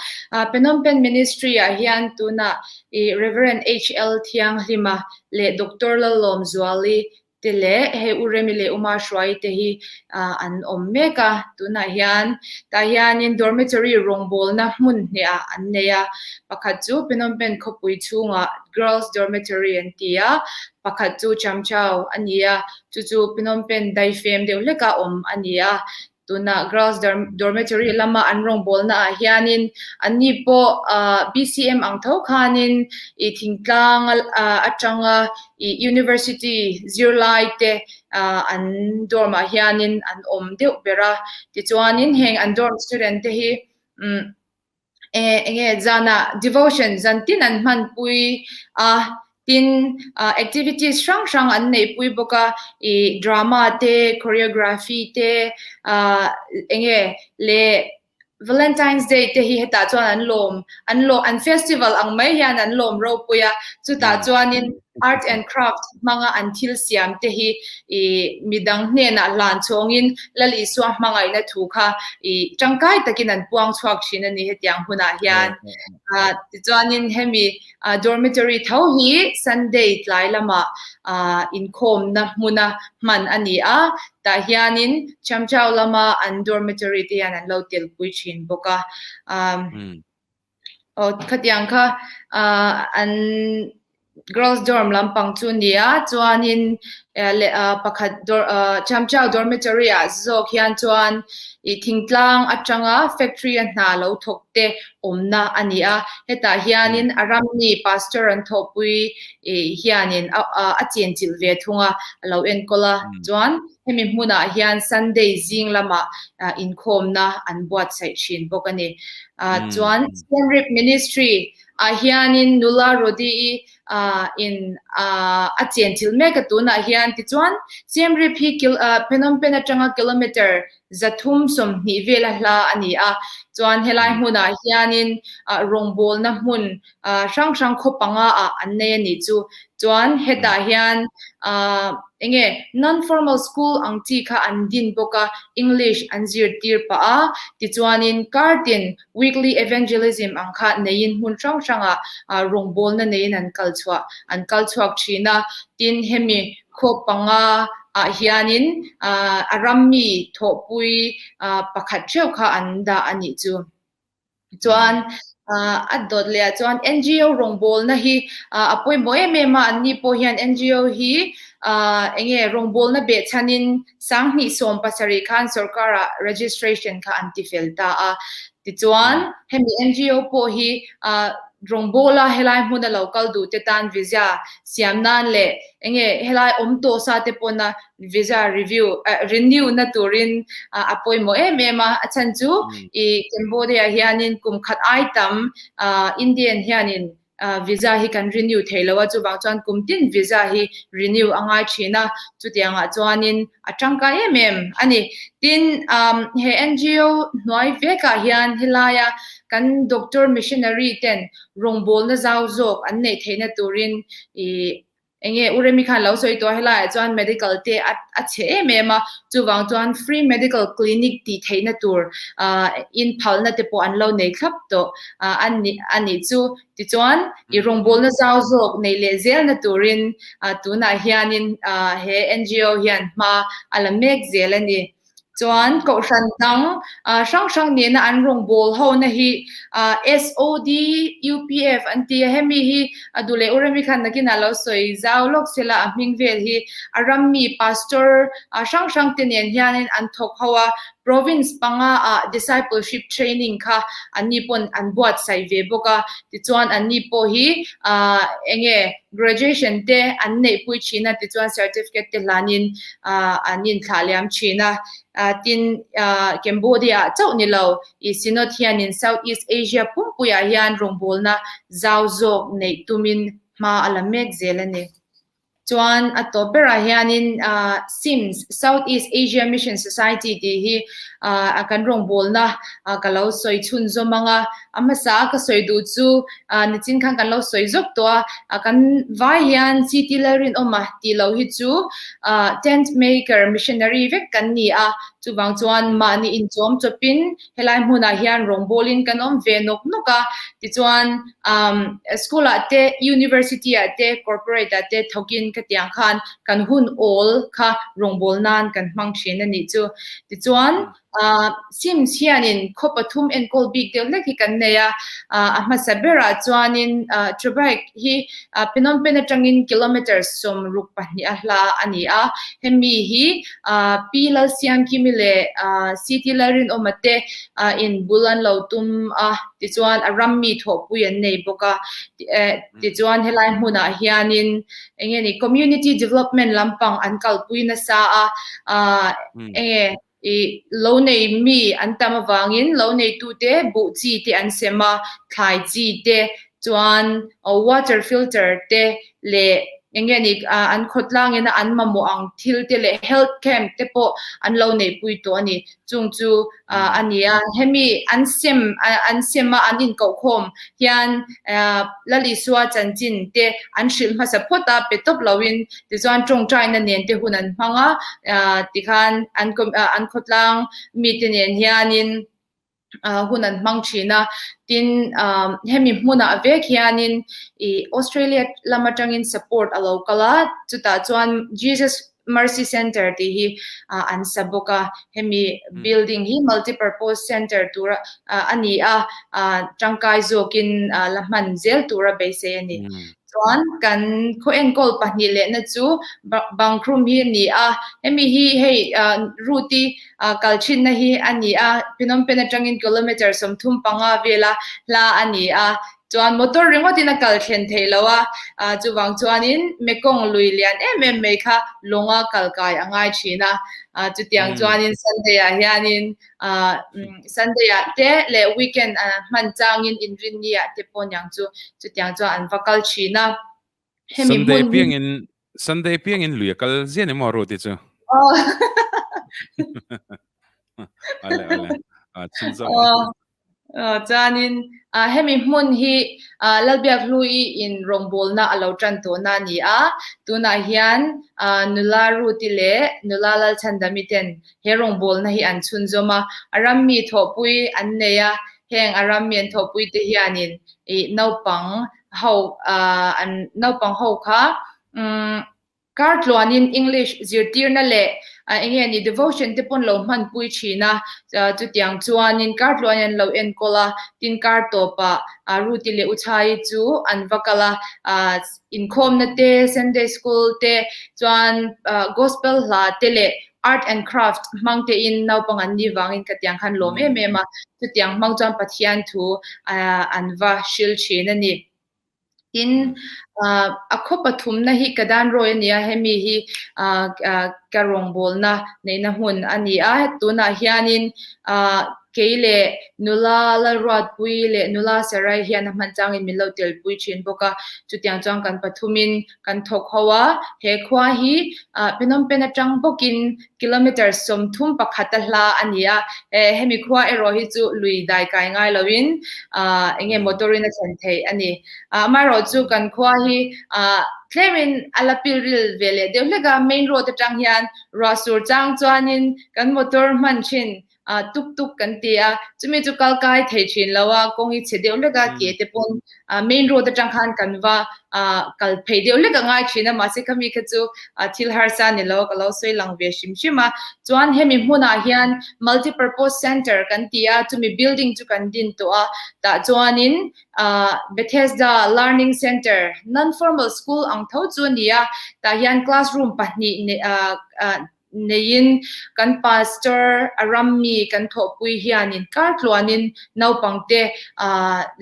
Phnom Penh Ministry ah hian tunah Reverend HL Thianghlima leh Doctor Lalawmzuali te leh hei U Remi leh U Mahruai te hi an awm mek a, tunah hian tah hianin dormitory rawngbawlna hmun hnehah an nei a, pakhat chu Phnom Penh khawpui chhungah girls dormitory an ti a, pakhat chu Chamchau a ni a, chu chu Phnom Penh daifem deuh hleka awm a ni a, Tuna Girls Dormitory lama an rawngbawlna ah hianin anni pawh BCM ang tho khanin i thingtlang atanga i University zirlai te an dorm ah hianin an awm deuh ber a. Tichuanin heng an dorm student te hi enge zanah devotion zan tin an hmanpui a, tin activities hrang hrang an neihpui bawk a, ih drama te, choreography te, enge leh Valentine's Day te hi hetah chuan an lawm an lawm an festival ang mai hian an lawm ropui a, chutah chuanin art and craft hmanga an thil siam te hi ih midang hnenah hlan chhawngin Lal Isua hmangaihna thu kha ih tangkai takin an puang chhuak thin a ni hetiang hunah hian. Tichuanin hemi dormitory tho hi Sunday tlai lamah inkhawmna hmuna hman a ni a, tah hianin Chamchau lama an dormitory te hian an lo telpui thin bawk a. Aw khatiang kha an girls dorm lampang chu nia chuanin leh pakhat Chamchau dormitory ah zawk hian chuan ih thingtlang atanga factory a hna lo thawk te awmna a ni a, hetah hianin a ramni pastor an thawhpui ih hianin a chenchilh ve thung a, a lo enkawl a chuan Hemi hmunah hian Sunday zing lamah inkhawmna an buatsaih thin bawk a ni. Chuan Siem Reap Ministry. ah hianin nula Rodi-i in a chen thil mek a tunah hian. Tichuan, Siem Reap hi Phnom Penh atanga kilometre 320 vela hla a ni a. Chuan helai hmunah hianin rawngbawlna hmun hrang hrang khaw panga ah an nei a nih chu. Chuan hetah hian enge non-formal school ang chi kha an din bawk a, English an zirtir pah a, tichuanin kartin weekly evangelism ang kha neiin hmun hrang hrangah rawngbawlna neiin an kal chhuah an kal chhuak thin a. Tin, hemi khaw panga ah hianin a rammi thawhpui pakhat theuh kha an dah a nih chu. Chuan a dawt leh ah chuan NGO rawngbawlna hi a pawimawh em em a, anni pawh hian NGO hi enge rawngbawlna behchhanin 2017 khan sorkar-ah registration kha an tifel ta a. Tichuan hemi NGO pawh hi rawngbawla helai hmuna lo kal duh te tan visa siam nan leh enge helai awm tawh sa te pawna visa review renew na turin a pawimawh em em a, a chhan chu i Cambodia hianin kum khat ai tam Indian hianin visa hi kan renew thei lo a, chuvang chuan kum tin visa hi renew a ngai thin a, chutiangah chuanin a tangkai em em a ni. Tin, he NGO hnuai vekah hian helaia kan doctor missionary ten rawngbawlna zau zawk an neih theihna turin i Enge U Remi khan lo sawi tawh a, helaiah chuan medical te a a chhe em em a, chuvang chuan free medical clinic tih theihna tur in phalna te pawh an lo nei thlap tawh a ni a nih chu. Tichuan i rawngbawlna zau zawk nei leh zelna turin tunah hianin he NGO hian hma a la mek zel a ni. Chuan kohhran dang hrang hrang nena an rawngbâwl hona hi SOD, UPF an ti a, hemi hi a duh leh u Remi khan nakinah lo sawi zau lawk se la, a hming vel hi a rammi pastor hrang hrang te nen hianin an thawk ho a, province panga ah discipleship training kha anni pawn an buatsaih ve bawk a, tichuan anni pawh hi enge graduation te an neihpui thin a, tichuan certificate te hlanin an inthlah liam thin a. Tin, Cambodia-ah chauh ni lo, i Synod hianin South East Asia pumpuiah hian rawngbawlna zau zawk neih tumin hma a la mek zel a ni. Chuan a tawp berah hianin SIMS, South East Asia Mission Society tih hi kan rawngbawlna ka lo sawi chhunzawm ang a. A hmasa a ka sawi duh chu nichin khan kan lo sawi zawk tawh a, kan vai hian CT Lalrinawma tih loh hi chu tent maker missionary vek kan ni a, chuvang chuan mahni inchawm chawpin helai hmunah hian rawngbawlin kan awm ve nawk nawk a, tichuan school ah te, university ah te, corporate ah te thawkin khatiang khan kan hun awl kha rawngbâwl nan kan hmang thin a nih chu. Tichuan Sims hianin khaw pathum enkawl bik deuh hlek hi kan nei a, a hmasa berah chuanin Trebek hi Phnom Penh atangin kilometre 62 a hla a ni a, hemi hi Pi Lalsiangkimi leh CT Lalrinawma te in bul an lo tum a, tichuan a rammi thawhpui an nei bawk a, tichuan helai hmunah hianin enge ni community development lampang an kalpui nasa a, enge I lo nei mi an tam avangin lo neitute buh chi te an sem a, thlai chi te chuan water filter te leh eng nge ni an khawtlangin a an mamawh ang thil te leh health camp te pawh an lo neihpui tawh a ni. Chung chu a ni a, hemi an sem an sem a an inkohkhawm hian Lal Isua chanchin te an hrilh hmasa phawt a, pe tawp loin tichuan tawngtaina nen te hun an hmang a, tikhan an an khawtlang mite nen hianin hun an hmang thin a, tin hemi hmunah vek hianin ih Australia lam atangin support a lo kal a, chutah chuan Jesus Mercy Centre tih hi an sa bawk a, hemi building hi multipurpose centre tura a ni a, tangkai zawkin la hman zel tura beisei a ni. Chuan kan khaw enkawl pahnih lehna chu Bangkhrum hi a ni a, hemi hi hei route i kal thinna hi a ni a, Phnom Penh atangin kilometre 35 vela hla a ni a. Chuan motor ringawtin a kal thlen theih lo a, chuvang chuanin Mekong lui lian em em mai kha lawnga kal kai a ngai thin a. Chutiang chuanin Sunday ah hianin Sunday ah te leh weekend hman changin Inrinni ah te pawh niang chu chutiang chuan an va kal thin a. Hemi Sunday hmun piangin Sunday piangin lui a kal ziah ni maw Ruth-i chu? Aw. Ale ale. A chin zo. Aw. Aw chuanin a hemi hmun hi a Lalbiak Hlui in rawngbawlna a lo tan tawhna a ni a. Tunah hian a nula Ruth-i leh nula Lalchhandami ten he rawngbawlna hi an chhunzawm a. A rammi thawhpui an nei a, heng a rammi an thawhpui te hianin ih naupang ho an naupang ho kha kar tluanin English zirtirna leh eng nge ni devotion te pawn lo hmanpui thin a, chutiang chuanin kar tluanin an lo enkawl a, tin kar tawpah Ruti leh Uchai chu an va kal a, inkhawmna te, Sunday school te chuan gospel hla te leh art and craft hmang tein naupang an nih vangin ka tiang khan lawm em em a, chutiang hmang chuan Pathian thu an va hril thin a ni. Tin, a khaw pathumna hi ka dan rawi a ni a, hemi hi ka rawngbawlna neihna hmun a ni a, tunah hianin Kei leh nula Lalruatpui leh nula Sarai hian a hman changin min lo telpui thin bawk a, chutiang chuan kan pathumin kan thawk ho a, he khua hi Phnom Penh atang bawkin kilometre 31 a hla a ni a, hemi khua erawh hi chu lui dai kai ngai loin eng nge motor in a thlen theih a ni. Amaherawh chu kan khua hi tlemin a la pilril ve leh deuh hlek a, main road atang hian ruah sur chang chuanin kan motor hman thin ah tuk tuk kan ti a, chumi chu kal kai thei thin lo a, kawng hi chhe deuh hlek a, ke te pawn ah main road atang khan kan va ah kal phei deuh hlek a ngai thin a, mahse khami kha chu ah thil harsa ni lo ka lo sawi lang ve hrim hrim a. Chuan hemi hmunah hian multi purpose center kan ti a, chumi building chu kan din tawh a, tah chuanin ah Bethesda learning center non formal school ang tho chu a ni a, tah hian classroom pahnih nei ah ah neiin kan pastor a rammi kan thawhpui hianin kar tluanin naupangte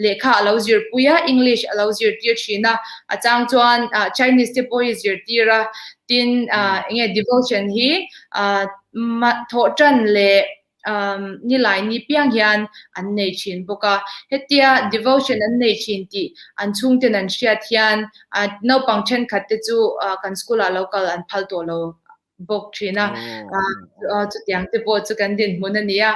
lehkha a lo zirpui a, English a lo zirtir thin a, a chang chuan Chinese te pawh hi zirtir a, tin enge devotion hi thawhtan leh nilai ni piang hian an nei thin bawk a, hetia devotion an nei thin tih an chhungten an hriat hian naupang thenkhat te chu kan school ah lo kal an phal tawh lo bawk thin a, chutiang te pawh chu kan dinhmun a ni a.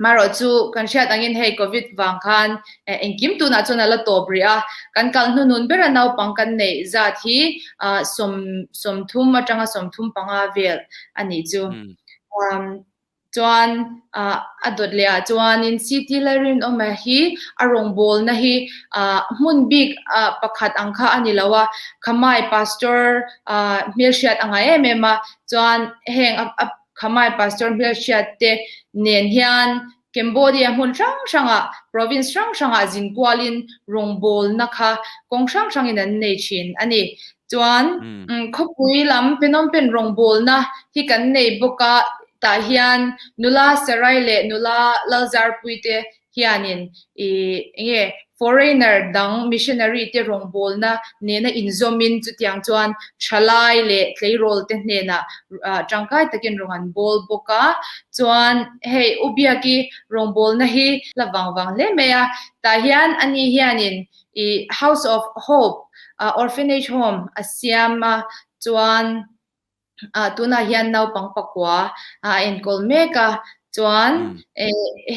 Marawh chu kan hriat angin hei Covid vang khan engkim tunah chuan a la tawp rih a, kan kal hnunun bera naupang kan neih zat hi 30 atanga 35 vel a nih chu. Chuan a dawt leh ah chuanin CT Lalrinawma hi a rawngbawlna hi hmun bik pakhat ang kha a ni lo a, Khamai Pastor hmelhriat a ngai em em a, chuan heng a Khamai Pastor hmelhriat te nen hian Cambodia hmun hrang hrangah province hrang hrangah zin kualin rawngbawlna kha kawng hrang hrangin an nei thin a ni. Chuan khawpui lam Phnom Penh rawngbawlna hi kan nei bawk a, tah hian nula Sarai leh nula Lalzarpui te hianin ih enge foreigner dang missionary te rawngbawlna nena inzawmin chutiang chuan thalai leh tleirawl te hnenah tangkai takin rawn an bawl bawk a. Chuan hei U Biaki rawngbawlna hi la vang vang hle mai a, tah hian ani hianin I House of Hope Orphanage Home a siam a, chuan tunah hian naupang pakua a enkawl mek a, chuan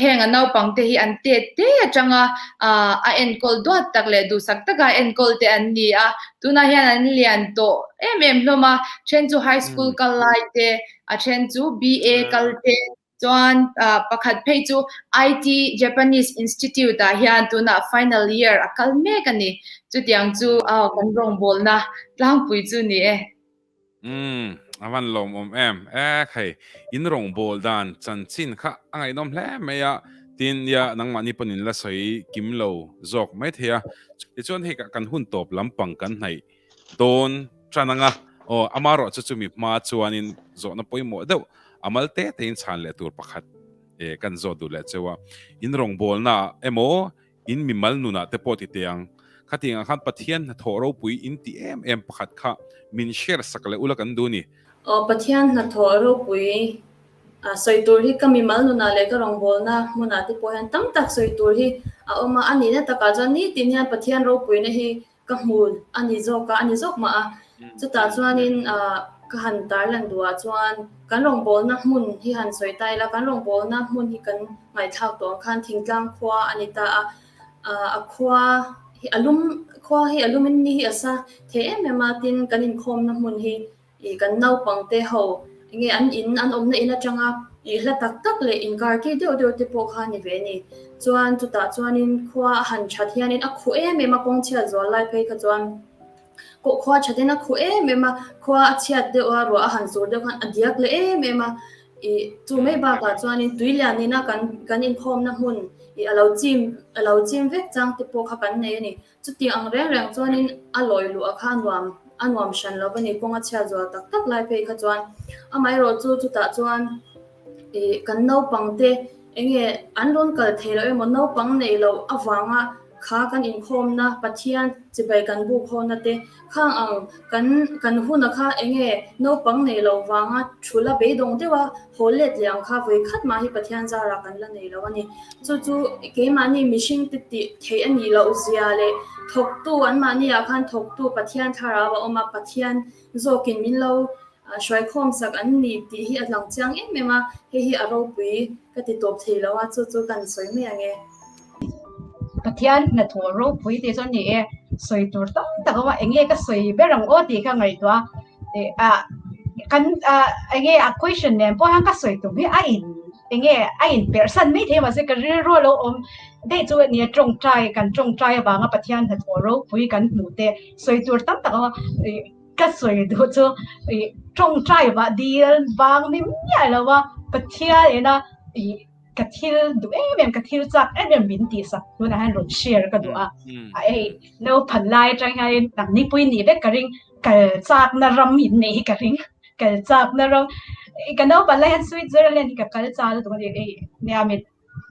heng a naupang te hi an tet te atanga a enkawl duat tak leh duhsak taka enkawl te an ni a, tunah hian an lian tawh em em hlawm a, then chu high school kal lai te, a then chu BA kal te. Chuan pakhat phei chu IT Japanese Institute ah hian tunah final year a kal mek a ni. Chutiang chu kan rawngbawlna tlangpui chu ni e. Umm, a van lawmawm em. Ek hei, in rawngbâwl dan chanchin kha a ngaihnawm hle mai a, tin nia nangmahni pawn in la sawi kim lo zawk mai thei a. Tichuan hei kan hun tawp lampang kan hnaih dawn tan anga aw amarawh chu chumi hma chuanin zawhna pawimawh deuh a mal te tein chhan leh tur pakhat eh kan zawt duh leh cheu a. In rawngbawlna emaw In mimal nunah te pawh ti teh ang. Khatiang ah khan Pathian hnathawh ropui in ti em em pakhat kha min share sak leh ula kan duh ni. Aw Pathian hnathawh ropui a sawi tur hi ka mimal nunah leh ka rawngbawlna hmunah te pawh hian tam tak sawi tur hi a awm a, a nihna takah chuan nitin hian Pathian ropuina hi ka hmu a ni zawk a, a ni zawk mah a. Chutah chuanin ka han tarlan duhah chuan kan rawngbawlna hmun hi han sawi ta ila, kan rawngbawlna hmun hi kan ngaihthlak tawh ang khan thingtlang khua a ni ta a, a khua hi a lum khua hi a lumin ni hi a sa thei em em a, tin kan inkhawmna hmun hi Ih kan naupang te ho enge an in an awmna in atanga ih hla tak tak leh inkar ki deuh deuh te pawh kha a ni ve a ni. Chuan chutah chuanin khua a han that hianin a khuh em em a kawng chhiat zual lai phei kha chuan kawh khua thatin a khuh em em a, khua a chhiat deuh a ruah a han sur deuh khan a diak leh em em a. Ih chu mai bakah chuanin tui lian ina kan kan inkhawmna hmun ih a lo chim a lo chim vek chang te pawh kha kan nei a ni. Chutiang ang reng reng chuanin a lawi luh a kha nuam a nuam hran lo va ni, kawng a chhiat zual tak tak lai phei kha chuan amaherawh chu chutah chuan ih kan naupang te enge an rawn kal thei loh emaw naupang neih loh avanga kha kan inkhawmna Pathian chibai kan buk hawna te khang ang kan kan huna kha enge naupang neih loh vanga thu la beidawng deuh a haw let leh ang kha vawi khat mah hi Pathian zarah kan la nei lo a ni. Chu chu keimahni mihring te tih theih a nih loh zia leh thawktu anmahni ah khan thawktu Pathian thlarau a awm a, Pathian zawkin min lo hruaikhawm sak an ni tih hi a lang chiang em em a, hei hi a ropui ka ti tawp thei lo a, chu chu kan sawi mai ang e. Pathian hnathawh ropui tih chuan ni e, sawi tur tam tak a awm a, eng nge ka sawi ber ang aw tih kha ngaihtuah a, kan eng nge a question nen pawh hian ka sawi tum hi a in enge a in perh san mai thei mahse ka rilru a lo awm daih chu nia tawngtai kan tawngtai avanga Pathian hnathawh ropui kan hmuh te sawi tur tam tak a ih ka sawi duh chu ih tawngtai vah dil vang ni miah lo a Pathian ina ih ka thil duh em em ka thil chak em em min tih sak tunah hian rawn share ka duh a a hei naupang lai atang hian nangni pui nih vek ka ring kal chakna ram in neih hi ka ring. Kal chak na ram ka naupang lai hian Switzerland hi ka kal chak lutuk a ni hei nia mi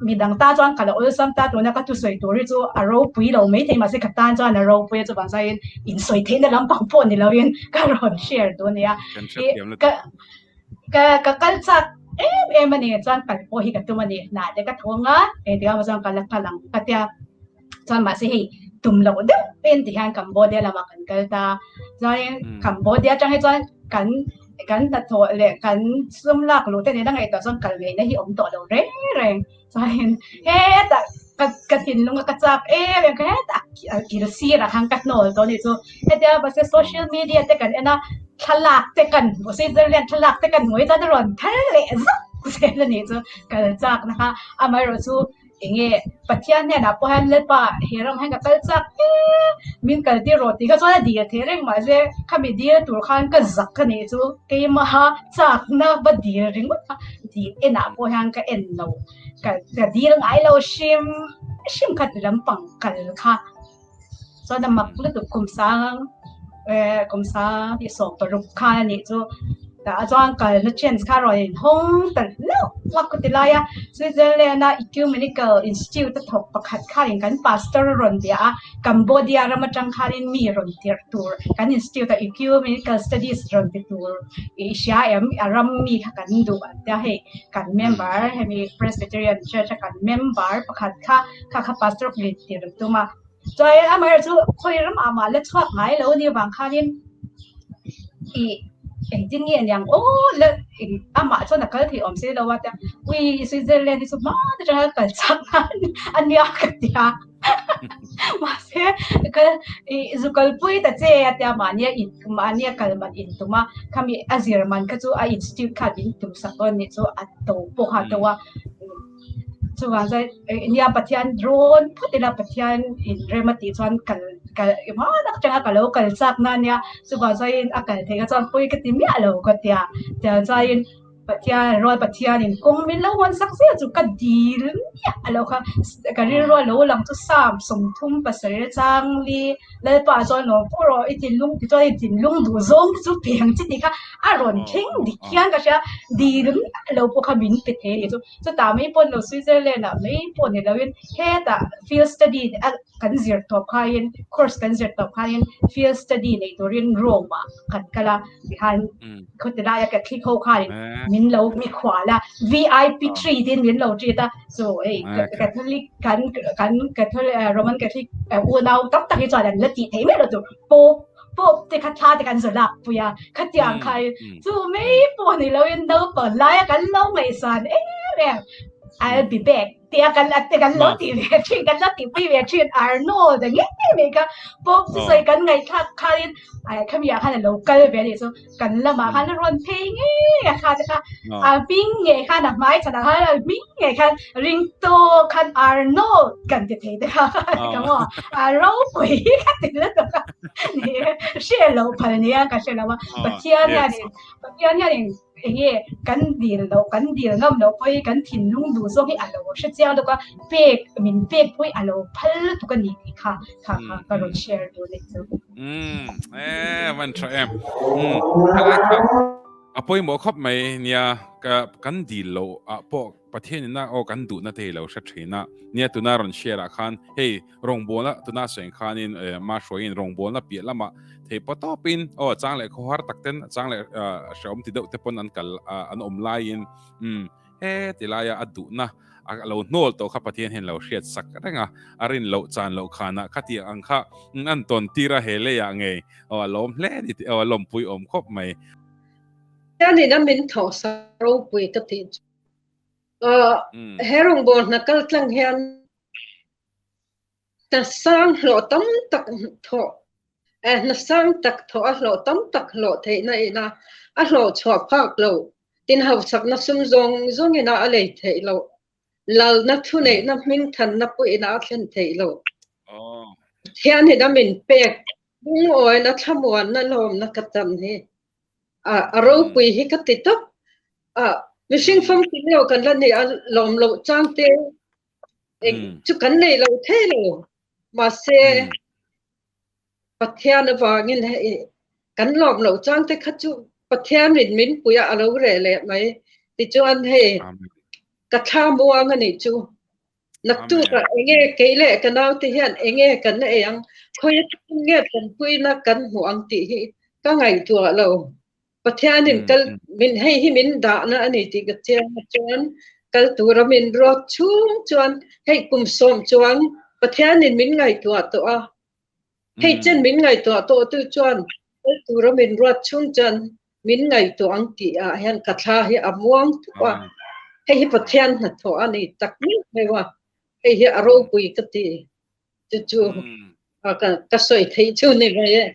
midang ta chuan ka la awlsam ta tuna ka thusawi tur hi chu a ropui lo maithei mahse ka tan chuan a ropui a chuvang chuan insawi theihna lampang pawh ni lovin ka rawn share duh a nia ka ka ka kal chak em em a ni chuan kal pawh hi ka tum a ni hnah te ka thawng a engtikah emaw chuan ka la kal ang ka tia. Chuan mahse hei tum loh deuh pen ti hian Cambodia lamah kan kal ta. Chuanin Cambodia atang hi chuan kan kan hnathawh leh kan sum lak luh te nena ngaihtuah chuan kal ngaihna hi awm tawh lo reng reng. Chuanin hetah ka ka thinlung a ka chak em em kha hetah kil sirah khan ka hnawl tawh a nih chu. Hetia mahse social media te kan en a thlalak te kan hmuh Switzerland thlalak te kan hmuh hi chuan a rawn thar leh zauh zel a nih chu kal chak na kha. Amaherawhchu Enge Pathian hnenah pawh hian Lalpa he ram hian ka kal chak e, min kal tir rawh tih kha chuan a dil thei reng mahse khami dil tur khan ka zak a nih chu keimaha chakna va dil ringawt kha tih enah pawh hian ka en lo ka ka dil ngai lo hrim hrim kha ti lampang kal kha chuan a mak lutuk kum sang eh kum sang tih 16 khan a nih chu tah chuan kalna chance kha rawn inhawng ta hlauh hlauh ka ti lai a Switzerland a Ecumenical Institute a thawk pakhat khanin kan pastor a rawn bia a Cambodia ram atang khanin mi rawn tirh tur kan institute a Ecumenical Studies rawn ti tur i hria em a ram mi kha kan duh an tia hei kan member hemi Presbyterian Church a kan member pakhat kha kha kha pastor ka in tir tum a chuan amaherawh chu khawi ramah mah la chhuak ngai lo a nih avang khanin ih engtin nge aniang aw la amah chuan a kal thei awm si lo a tia ui Switzerland hi chu hma atanga kal chak nan a nia ka ti a mahse kal ih zu kalpui ta che a tia mahnia in mahnia kal man in tum a khami a zir man kha chu a institute khan in tum sak dawn anih chu a to pawh kha a to a. Chuvang chuan nia Pathian rawn phawt ila Pathian in rem a tih chuan kal kal hma tak atanga ka lo kal chak na ania chuvang chuan a kal theih kha chuan pawi ka ti miah lo ka tia tiang chuanin. Pathian rual Pathianin kawng min lo hawn sak zel chu ka dil miah a lo kha. Ka rilru a lo lang chu Psalm 37 chang li Lalpa chuan lawm pawh rawh i thinlung ti chuan i thinlung duh zawng te chu peng chi tih kha a rawn thleng dik hian ka hria. Dil miah lo pawh kha min pe thei a ni chu. Chutah mai pawh ni lo Switzerland ah mai pawh ni loin hetah field study a kan zir tawp khain course kan zir tawp khain field study nei turin Rome ah kan kal a tikhan khawti laia Catholic ho khain min lo mikhual a VIP treat in min lo treat a so hei Catholic kan kan Catholic Roman Catholic unau tam tak hi chuan an la tih theih mai lo tur Pope Pope te kha thla te kan zawh lak pui a khatiang kha chu mai pawh ni loin naupang laia kan lo ngaihsan em em I'll be back tia kan la te kan lo ti ve thin kan lo ti pui ve thin Arnold a nge mai kha Pope chu sawi kan ngaihthlak khanin ai khami ah khan a lo kal ve a nih chu kan lamah khan a rawn phei ngei a kha te kha a hming ngei khan a hmai chhanah khan a hming ngei khan ring tawk khan Arnold kan ti thei te kha ka maw a ropui ka ti lutuk a ni hre lo phal nia ka hre lo a Pathian hianin Pathian hianin Enge kan dil loh, kan dil ngam loh pawhin kan thinlung duh zawk hi a lo hre chiang deuh a, pek min pek pawhin a lo phal lutuk a ni tih kha kha kha ka rawn share duh a ni chu. Umm e van tha em. Umm helai kha a pawimawh khawp mai nia ka kan dil loh ah pawh Pathian ina aw kan duhna te hi lo hre thin a nia tuna rawn share ah khan hei Rawngbawlna tuna sawi khanin ma hruaiin rawngbawlna piah lamah thei paw tawpin aw chang leh khawhar tak ten chang leh hrehawm ti deuh te pawn an kal an awm laiin umm he ti laia a duhna a lo hnawl tawh kha Pathian hian lo hriat sak reng a, a rin loh chan loh khanah khatiang ang kha an tawn tir a he leiah ngei aw a lawm hle ni tih aw a lawmpui awm khawp mai. Pathianin a min thawh sak ropui ka tih chu he rawngbâwl hna kal tlang hian Hna sang hlawh tam tak thawh eh hna sang tak thawh a hlawh tam tak hlawh theihna ina a hlawh chhuah phak lo tin hausakna sum zawng zawng ina a lei theih loh lalna thuneihna hmingthanna pawh ina a thlen theih loh Pathian in a min pek lungawina thlamuanna lawmna ka tam hi a ropui hi ka ti tawp a mihring famkim lo kan la ni a lawm loh chang te chu kan nei lo thei lo mahse Pathian avangin hei kan lawm loh chang te kha chu Pathian in min pui a a lo reh leh mai tichuan hei ka thla muang a nih chu naktuk ah enge kei leh ka naute hian enge kan ei ang khawi atangin nge tanpuina kan hmuh ang tih hi ka ngaihtuah lo. Pathianin kal min hei hi min dahna a ni tih ka chiang a chuan kal tura min ruat chhung chuan hei kum sawm chuang Pathianin min ngaihtuah tawh a, hei chen min ngaihtuah tawh tu chuan kal tura min ruat chhung chuan min ngaihtuah ang tih ah hian ka thla hi a muang tuk a, hei hi Pathian hnathawh a ni tak meuh meuh a, hei hi a ropui ka ti. Chu chu ka sawi theih chu ni mai e.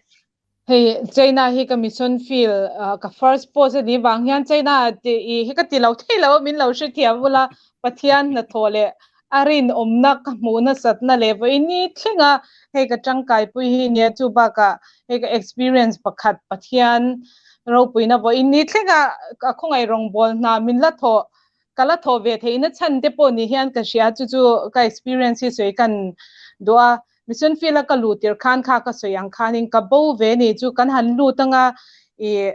Hei China hi ka mission field ka first post a nih vang hian China tih hi ka ti lo thei lo min lo hrethiam ula Pathian hnathawh leh a rinawmna ka hmuh nasatna leh vawiin ni thlenga hei ka tangkaipui hi nia chu bakah hei ka experience pakhat Pathian ropuina vawiin ni thlenga ka khawngaih rawngbawl hna min la thawh Ka la thawh ve theihna chhan te pawh ni hian ka hria chu chu ka experience hi sawi kan duh a, mission field a ka luh tirh khan kha ka sawi ang khanin ka bo ve ni chu kan han lut anga ih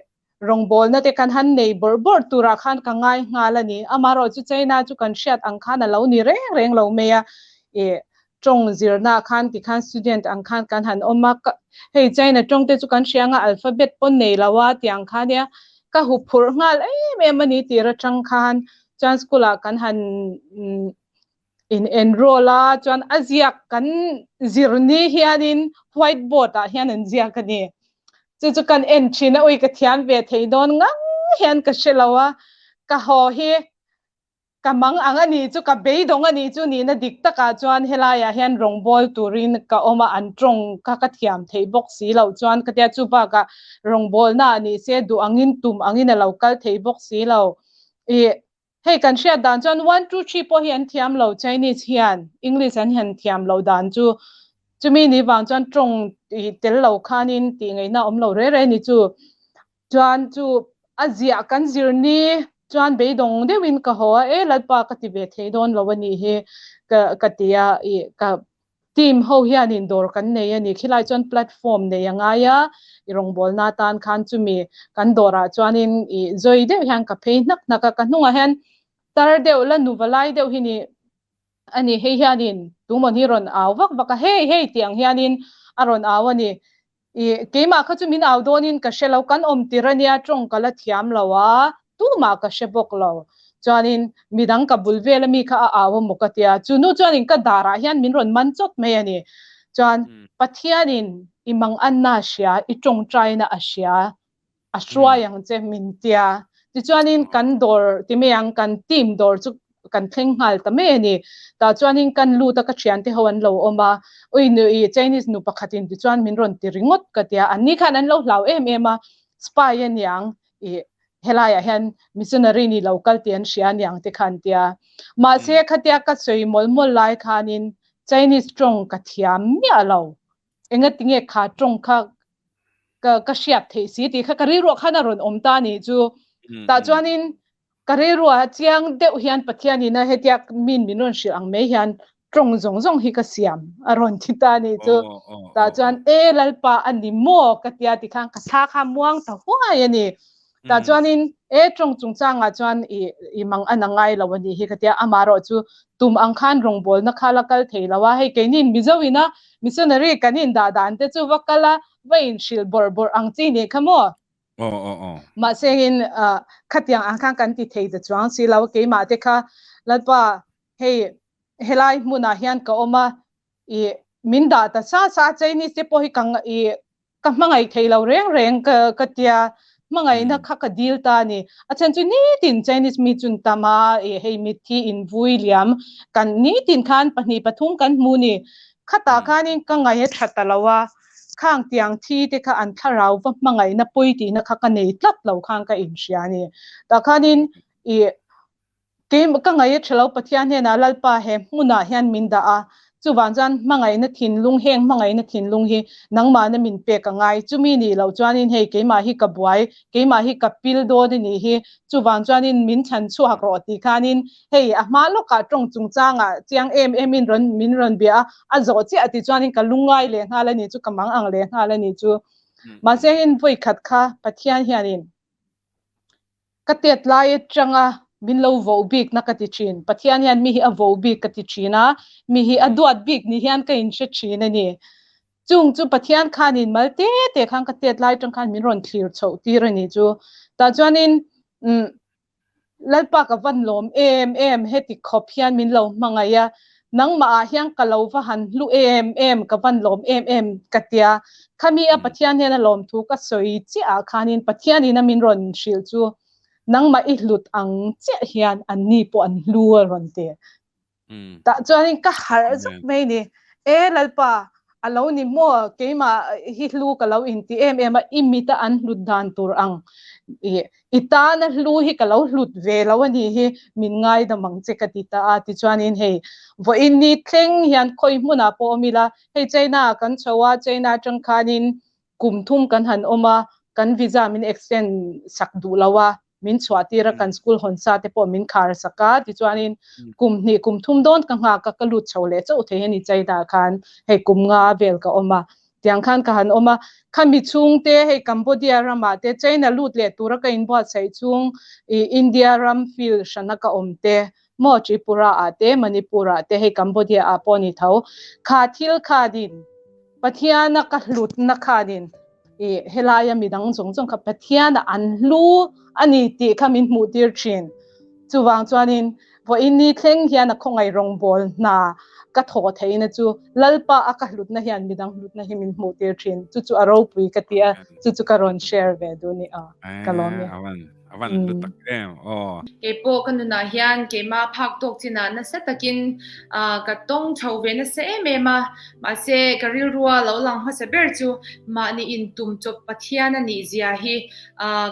rawngbawlna te kan han nei bawrh bawrh turah khan ka ngai nghal a ni. Amaherawh chu China chu kan hriat ang khan a lo ni reng reng lo mai a, ih tawng zirna khan tikhan student ang khan kan han awm a, hei China tawng te chu kan hria anga alphabet pawn nei lo a tih ang kha nia ka huphurh nghal em em a ni tir atang khan chuan school ah kan han in enroll a chuan a ziak kan zir ni hianin white board ah hian an ziak a ni chu chu kan en thin a ui ka thiam ve thei dawn ngang hian ka hre lo a ka haw hi Ka mang ang a nih chu, ka beidawng a nih chu nihna dik takah chuan helaiah hian rawngbâwl turin ka awm a, an tawng kha ka thiam theih bawk si loh chuan ka tia, chu bakah rawngbâwlna ah ni se duh angin tum angin a lo kal thei bawk si lo. Ih, hei kan hriat dan chuan one two three pawh hi an thiam lo Chinese hian, English an han thiam loh dan chu, chumi ni vang chuan tawng tel lo khanin tih ngaihna awm lo rê rê ni chu. Chuan chu a ziah kan zir ni. Chuan beidawng deuhin ka haw a, e Lalpa ka ti ve thei dawn lo a nih hi ka ka ti a, ih ka team ho hianin dawr kan nei a ni. Khilai chuan platform nei a ngai a, i rawngbawlna atan khan chumi kan dawrah chuanin ih zawi deuh hian ka phei hnak hnak a, ka hnungah hian tar deuh la nuva lai deuh hi ni a ni. Hei hianin tumawn hi rawn au vak vak a, hei hei tih ang hianin a rawn au a ni. I keimah kha chu min au dawnin ka hre lo, kan awm tir ania tawng ka la thiam lo a, tumah ka hre bawk lo. Chuanin midang ka bul vel ami kha a au a maw ka tia, chu nu chuanin ka darah hian min rawn man chawt mai a ni. Chuan Pathianin i manganna a hria, i tawngtaina a hria, a hruai ang che min tia. Tichuanin kan dawr ti mai ang, kan team dawr chu kan thleng nghal ta mai a ni. Tah chuanin kan lut a, ka thiante ho an lo awm a, ui nu i Chinese nu pakhatin tichuan min rawn ti ringawt ka tia. Anni khan an lo hlau em em a, spy a niang i helaiah hian missionary ni lo kal tih an hria aniang te kha an tia. Mahse khatia ka sawi mawlh mawlh lai khanin Chinese tawng ka thiam miah lo. Engatinge kha tawng kha ka ka hriat theih si tih kha ka rilruah khan a rawn awm ta nih chu. Tah chuanin ka rilruah chiang deuh hian Pathianin a hetia min min rawn hrilh ang mai hian tawng zawng zawng hi ka siam a rawn ti ta nih chu. Tah chuan e Lalpa a ni maw ka tia ti khan ka thla kha muang ta huai a ni. Tah chuanin e tawng chungchangah chuan i i mang an a ngai lo a nih hi ka tia amaherawh chu tum ang khan rawngbawlna kha la kal thei lo a, hei keiniin Mizo ina missionary kan indah dan te chu va kal a, va inhrilh bawrh bawrh ang chi nih kha maw? Mahse in khatiang ang khan kan ti thei ta chuang si lo, keimah te kha Lalpa hei helai hmunah hian ka awm a, i min dah ta sa sa Chinese te pawh hi ka i ka hmangaih thei lo reng reng ka ka tia hmangaihna kha ka dil ta a ni. A chhan chu nitin Chinese mi chun tam a, i hei mitthi in vui liam kan nitin khan pahnih pathum kan hmu ni. Khatah khanin ka ngaih a tha ta lo a, khang tiang thi te kha an thlarau va hmangaihna pawi tihna kha ka nei tlat lo khan ka inhria a ni. Tah khanin i Kei ka ngaih a tha lo Pathian hnenah Lalpa he hmunah hian min dah a, chuvang chuan hmangaihna thinlung heng hmangaihna thinlung hi nangmahna min pek a ngai, chumi nih loh chuanin hei keimah hi ka buai, keimah hi ka pil dawn a nih hi, chuvang chuanin min chhan chhuak rawh tih khanin hei a hma lawkah tawng chungchangah chiang em emin rawn min rawn bia a, a zawh chiah tih chuanin ka lungngai leh nghal a nih chu, ka mang ang leh nghal a nih chu. Mahse in vawikhat kha Pathian hianin. Ka tet lai atanga min lo vo bik na ka ti thin. Pathian hian mi hi a vo bik ka ti thin a, mi hi a duat bik ni hian ka inhre thin a ni. Chung chu Pathian khanin mal te te khan ka tet lai atang khan min rawn thlir chhoh tir a ni chu. Tah chuanin umm Lalpa ka van lawm em em heti khawp hian min lo hmangaih a, Nangmah ah hian ka lo va han hlu em em, ka van lawm em em ka tia. Khami a Pathian hian a lawm thu ka sawi chiah ah khanin Pathian in a min rawn hrilh chu nangmah i hlut ang chiah hian an ni pawh an hlu a rawn ti. Tah chuanin ka harh zuk mai ni. E Lalpa, a lo ni maw keimah hi hlu ka lo inti em em a, i mit a an hlut dan tur ang i i tana hlu hi ka lo hlut ve lo a nih hi min ngaidam ang che ka ti ta a tichuanin hei vawiin ni thleng hian khawi hmunah pawh awm ila hei China ah kan chho a China atang khanin kum thum kan han awm a kan visa min extend sak duh lo a min chhuah tir a kan school hawn sa te pawh min khar sak a tichuanin kum hnih kum thum dawn ka nghak a ka lut chho leh chauh thei a ni China khan hei kum nga vel ka awm a tiang khan ka han awm a khami chhung te hei Cambodia ramah te China lut leh tura ka inbuatsaih chung i India ram field hrana ka awm te maw Tripura ah te Manipur ah te hei Cambodia ah pawh ni tho kha thil khanin Pathiana ka hlutna khanin i helaia midang zawng zawng kha Pathiana an hlu a ni tih kha min hmuh tir thin. Chuvang chuanin vawiin ni thleng hian a khawngaih rawngbâwl hna ka thawh theihna chu Lalpa a ka hlutna hian midang hlutna hi min hmuh tir thin. Chu chu a ropui ka ti a, chu chu ka rawn share ve duh ni a, ka lawm e. A van hlu tak em aw. Keipawh ka nunah hian keimah phak tawk chinah nasa takin ka tawng chho ve nasa em em a, mahse ka rilrua lo lang hmasa ber chu mahni intum chawp Pathian a nih zia hi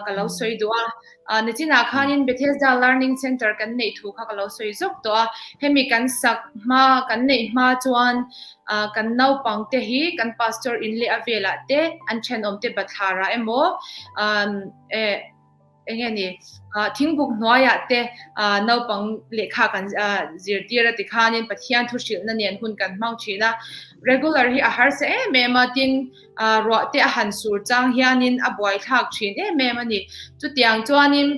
ka lo sawi duh a. Nichinah khanin Bethesda Learning Center kan neih thu kha ka lo sawi zawk tawh a, hemi kan sak hma kan neih hma chuan kan naupang te hi kan pastor in leh a velah te an thenawm te bathlarah emaw eh. Enge ni thingbuk hnuaiah te naupang lehkha kan zirtir a tikhanin Pathian thu hrilhna nen hun kan hmang thin a. Regular hi a harsa em em a, tin ruah te a han sur chang hianin a buaithlak thin em em a ni. Chutiang chuanin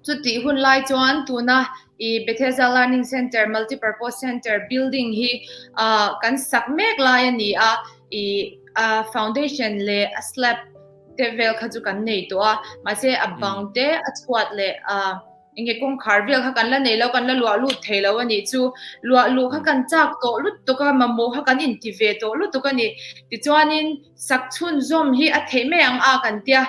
chutih hun lai chuan tuna i Bethesda Learning Centre Multipurpose Centre building hi kan sak mek lai a ni a, i foundation leh a slab te vel kha chu kan nei tawh a, mahse a bang te a chhuat leh a enge kawngkhar vel kha kan la nei lo, kan la luah lut thei lo a nih chu. Luah luh kha kan chak tawh lutuk a, mamawh kha kan inti ve tawh lutuk a ni. Tichuanin sak chhunzawm hi a theih mai ang a kan tia,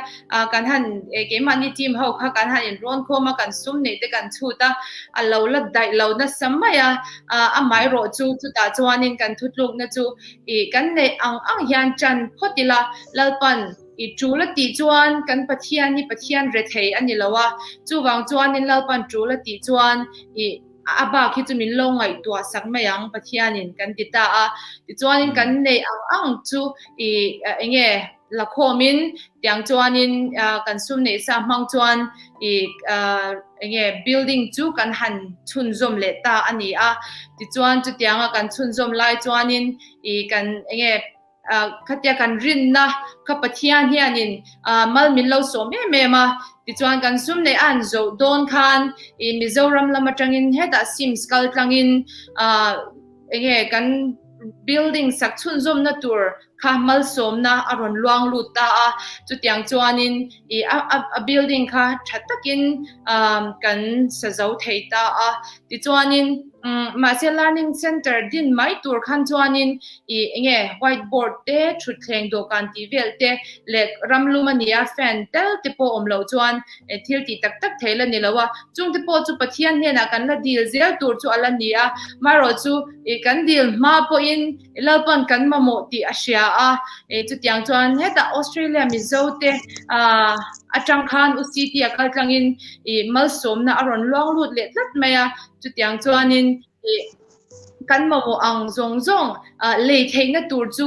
kan han keimahni team ho kha kan han inrawn khawm a, kan sum neih te kan chhut a, a lo la daih lo nasa mai a, amaherawh chu chutah chuanin kan thutlukna chu I kan neih ang ang hian ṭan phawt ila, Lalpan i ṭul a tih chuan kan Pathian hi Pathian rethei a ni lo a, chuvang chuanin Lalpan ṭul a tih chuan i a bak hi chu min lo ngaihtuah sak mai ang Pathianin kan ti ta a. Tichuanin kan neih ang ang chu i eng nge la khawmin tiang chuanin kan sum neih sa hmang chuan i eng nge building chu kan han chhunzawm leh ta a ni a. Tichuan chutianga kan chhunzawm lai chuanin i kan eng nge khatia kan rinna kha Pathian hianin mal min lo sawm em em a. Tichuan kan sum neih a han zoh dawn khan i Mizoram lam atangin hetah SIMS kal tlangin eng nge kan building sak chhunzawmna tur kha malsawmna a rawn luang lut ta a, chutiang chuanin i a building kha tha takin kan sa zo thei ta a. Tichuanin mahse learning center din mai tur khan chuanin i enge white board te thutthleng dawhkan tih vel te leh ramlum a nia fan tel te pawh awm loh chuan thil tih tak tak thei la ni lo a, chungte pawh chu Pathian hnenah kan la dil zel tur chu a la ni a, marawh chu i kan dil hma pawhin Lalpan kan mamawh tih a hria a, chutiang chuan hetah Australia Mizo te atang khan UCT a kal tlangin i malsawmna a rawn luang lut leh tlat mai a, chutiang chuanin i kan mamawh ang zawng zawng lei theihna tur chu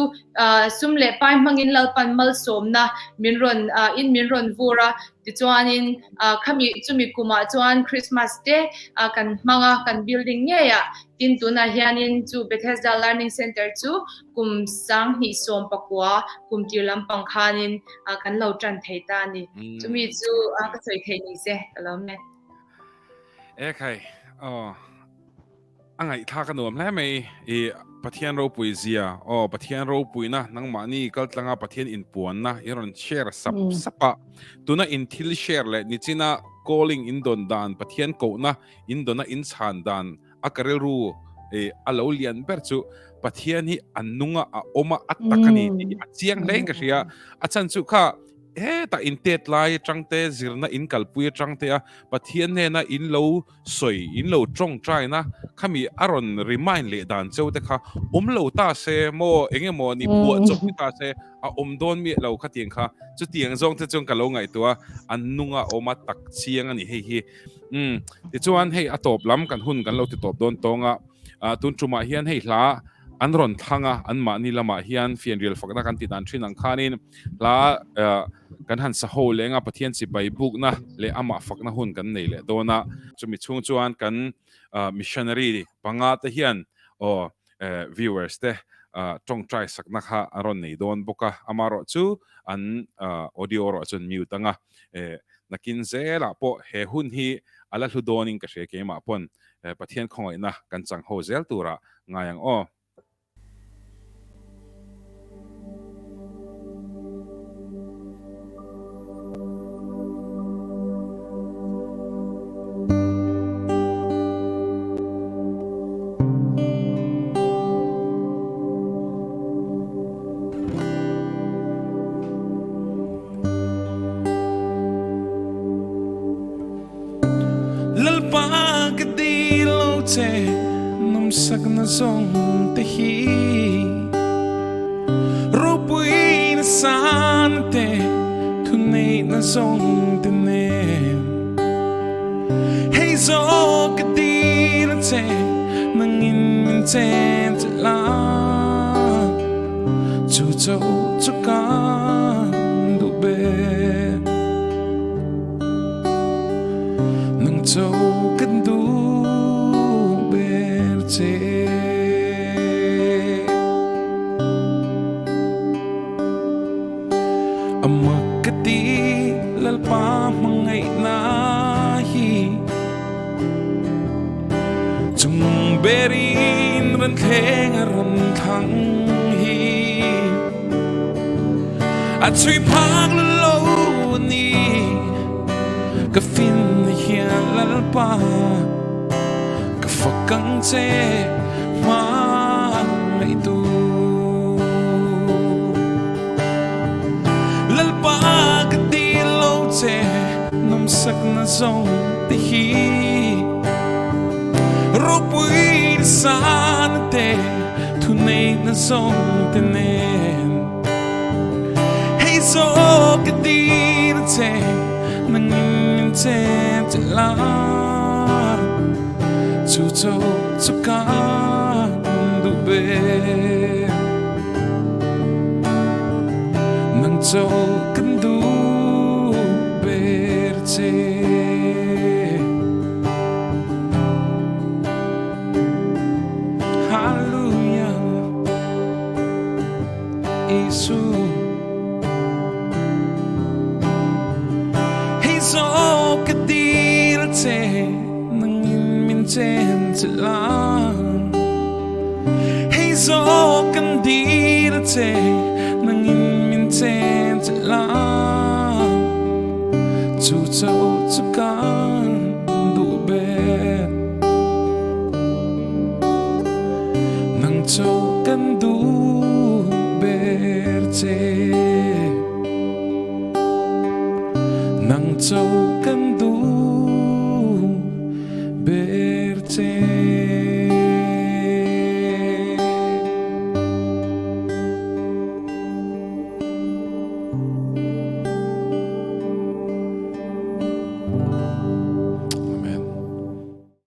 sum leh pai hmangin Lalpan malsawmna min rawn in min rawn vur a, tichuanin khami chumi kumah chuan Christmas te kan hmang a, kan building ngeiah Tin, tunah hianin chu Bethesda Learning Centre chu kum 2019 kum tir lampang khanin kan lo tan thei ta a ni. Chumi chu ka sawi thei ni se ka lo me. E khai, aw, a ngaihthlak a nuam hle mai i Pathian ropui zia, aw, Pathian ropuina nangmahni kaltlanga Pathian inpuanna i rawn share sap sap a. Tuna in thil share leh nichina calling in dawn dan Pathian kohna in dawna in chhan dan a ka rilru a lo lian ber chu Pathian hi a nunga a awm a a tak a ni tih hi a chiang hle in ka hria. A chhan chu kha hetah in tet lai atang te zirna in kalpui atang te a Pathian hnena in lo sawi in lo tawngtai na khami a rawn remind leh dan cheu te kha awm lo ta se maw eng emaw ni phuah chawp ni ta se a awm dawn miah lo khatiang kha chutiang zawng te chuan ka lo ngaihtuah a a nunga awm a tak chiang a ni hei hi. Umm tichuan hei a tawp lam kan hun kan lo ti tawp dawn tawng a, ah tun tumah hian hei hla an rawn thlang a, an mahni lamah hian fianrial fakna kan tih dan thin ang khanin hla ah kan han sa ho leng a, Pathian chibai bukna leh amah fakna hun kan nei leh dawn a, chumi chhung chuan kan ah missionary panga te hian aw eh viewers te ah tawngtai sakna kha an rawn nei dawn bawk a, amaherawh chu an ah audio erawh chuan mute ang a, eh Nakin zelah pawh he hun hi a la hlu dawnin ka hria keimah pawn Pathian khawngaihna kan chang ho zel turah ngai ang aw. Lalpa ka dil lo che nawmsakna zawng te hi ropui na san te thuneihna zawng te nen hei zawk ka dil a che nangin min chen che la. Chu cho chu kan duh ber. Amak ka ti Lalpa hmangaihna hi Chung berin ran thleng a rawn thlang hi A chhui phak lo ni Ka fin hian Lalpa Ka fak ang che hmangaihtu Lalpa ka ti lo che nawmsakna zawng te hi Ropui sana te thuneihna zawng te nen Hei zawk ka ti na che nangin min chen che la Chu cho chu kan duh ber Nang cho kan duh ber che. Hallelujah Isu Hei zo ka dil che nangin min chen che la Hei zo kan dil che nangin min chen che la Chu cho chu kan duh ber Nang cho kan duh ber che Nang cho.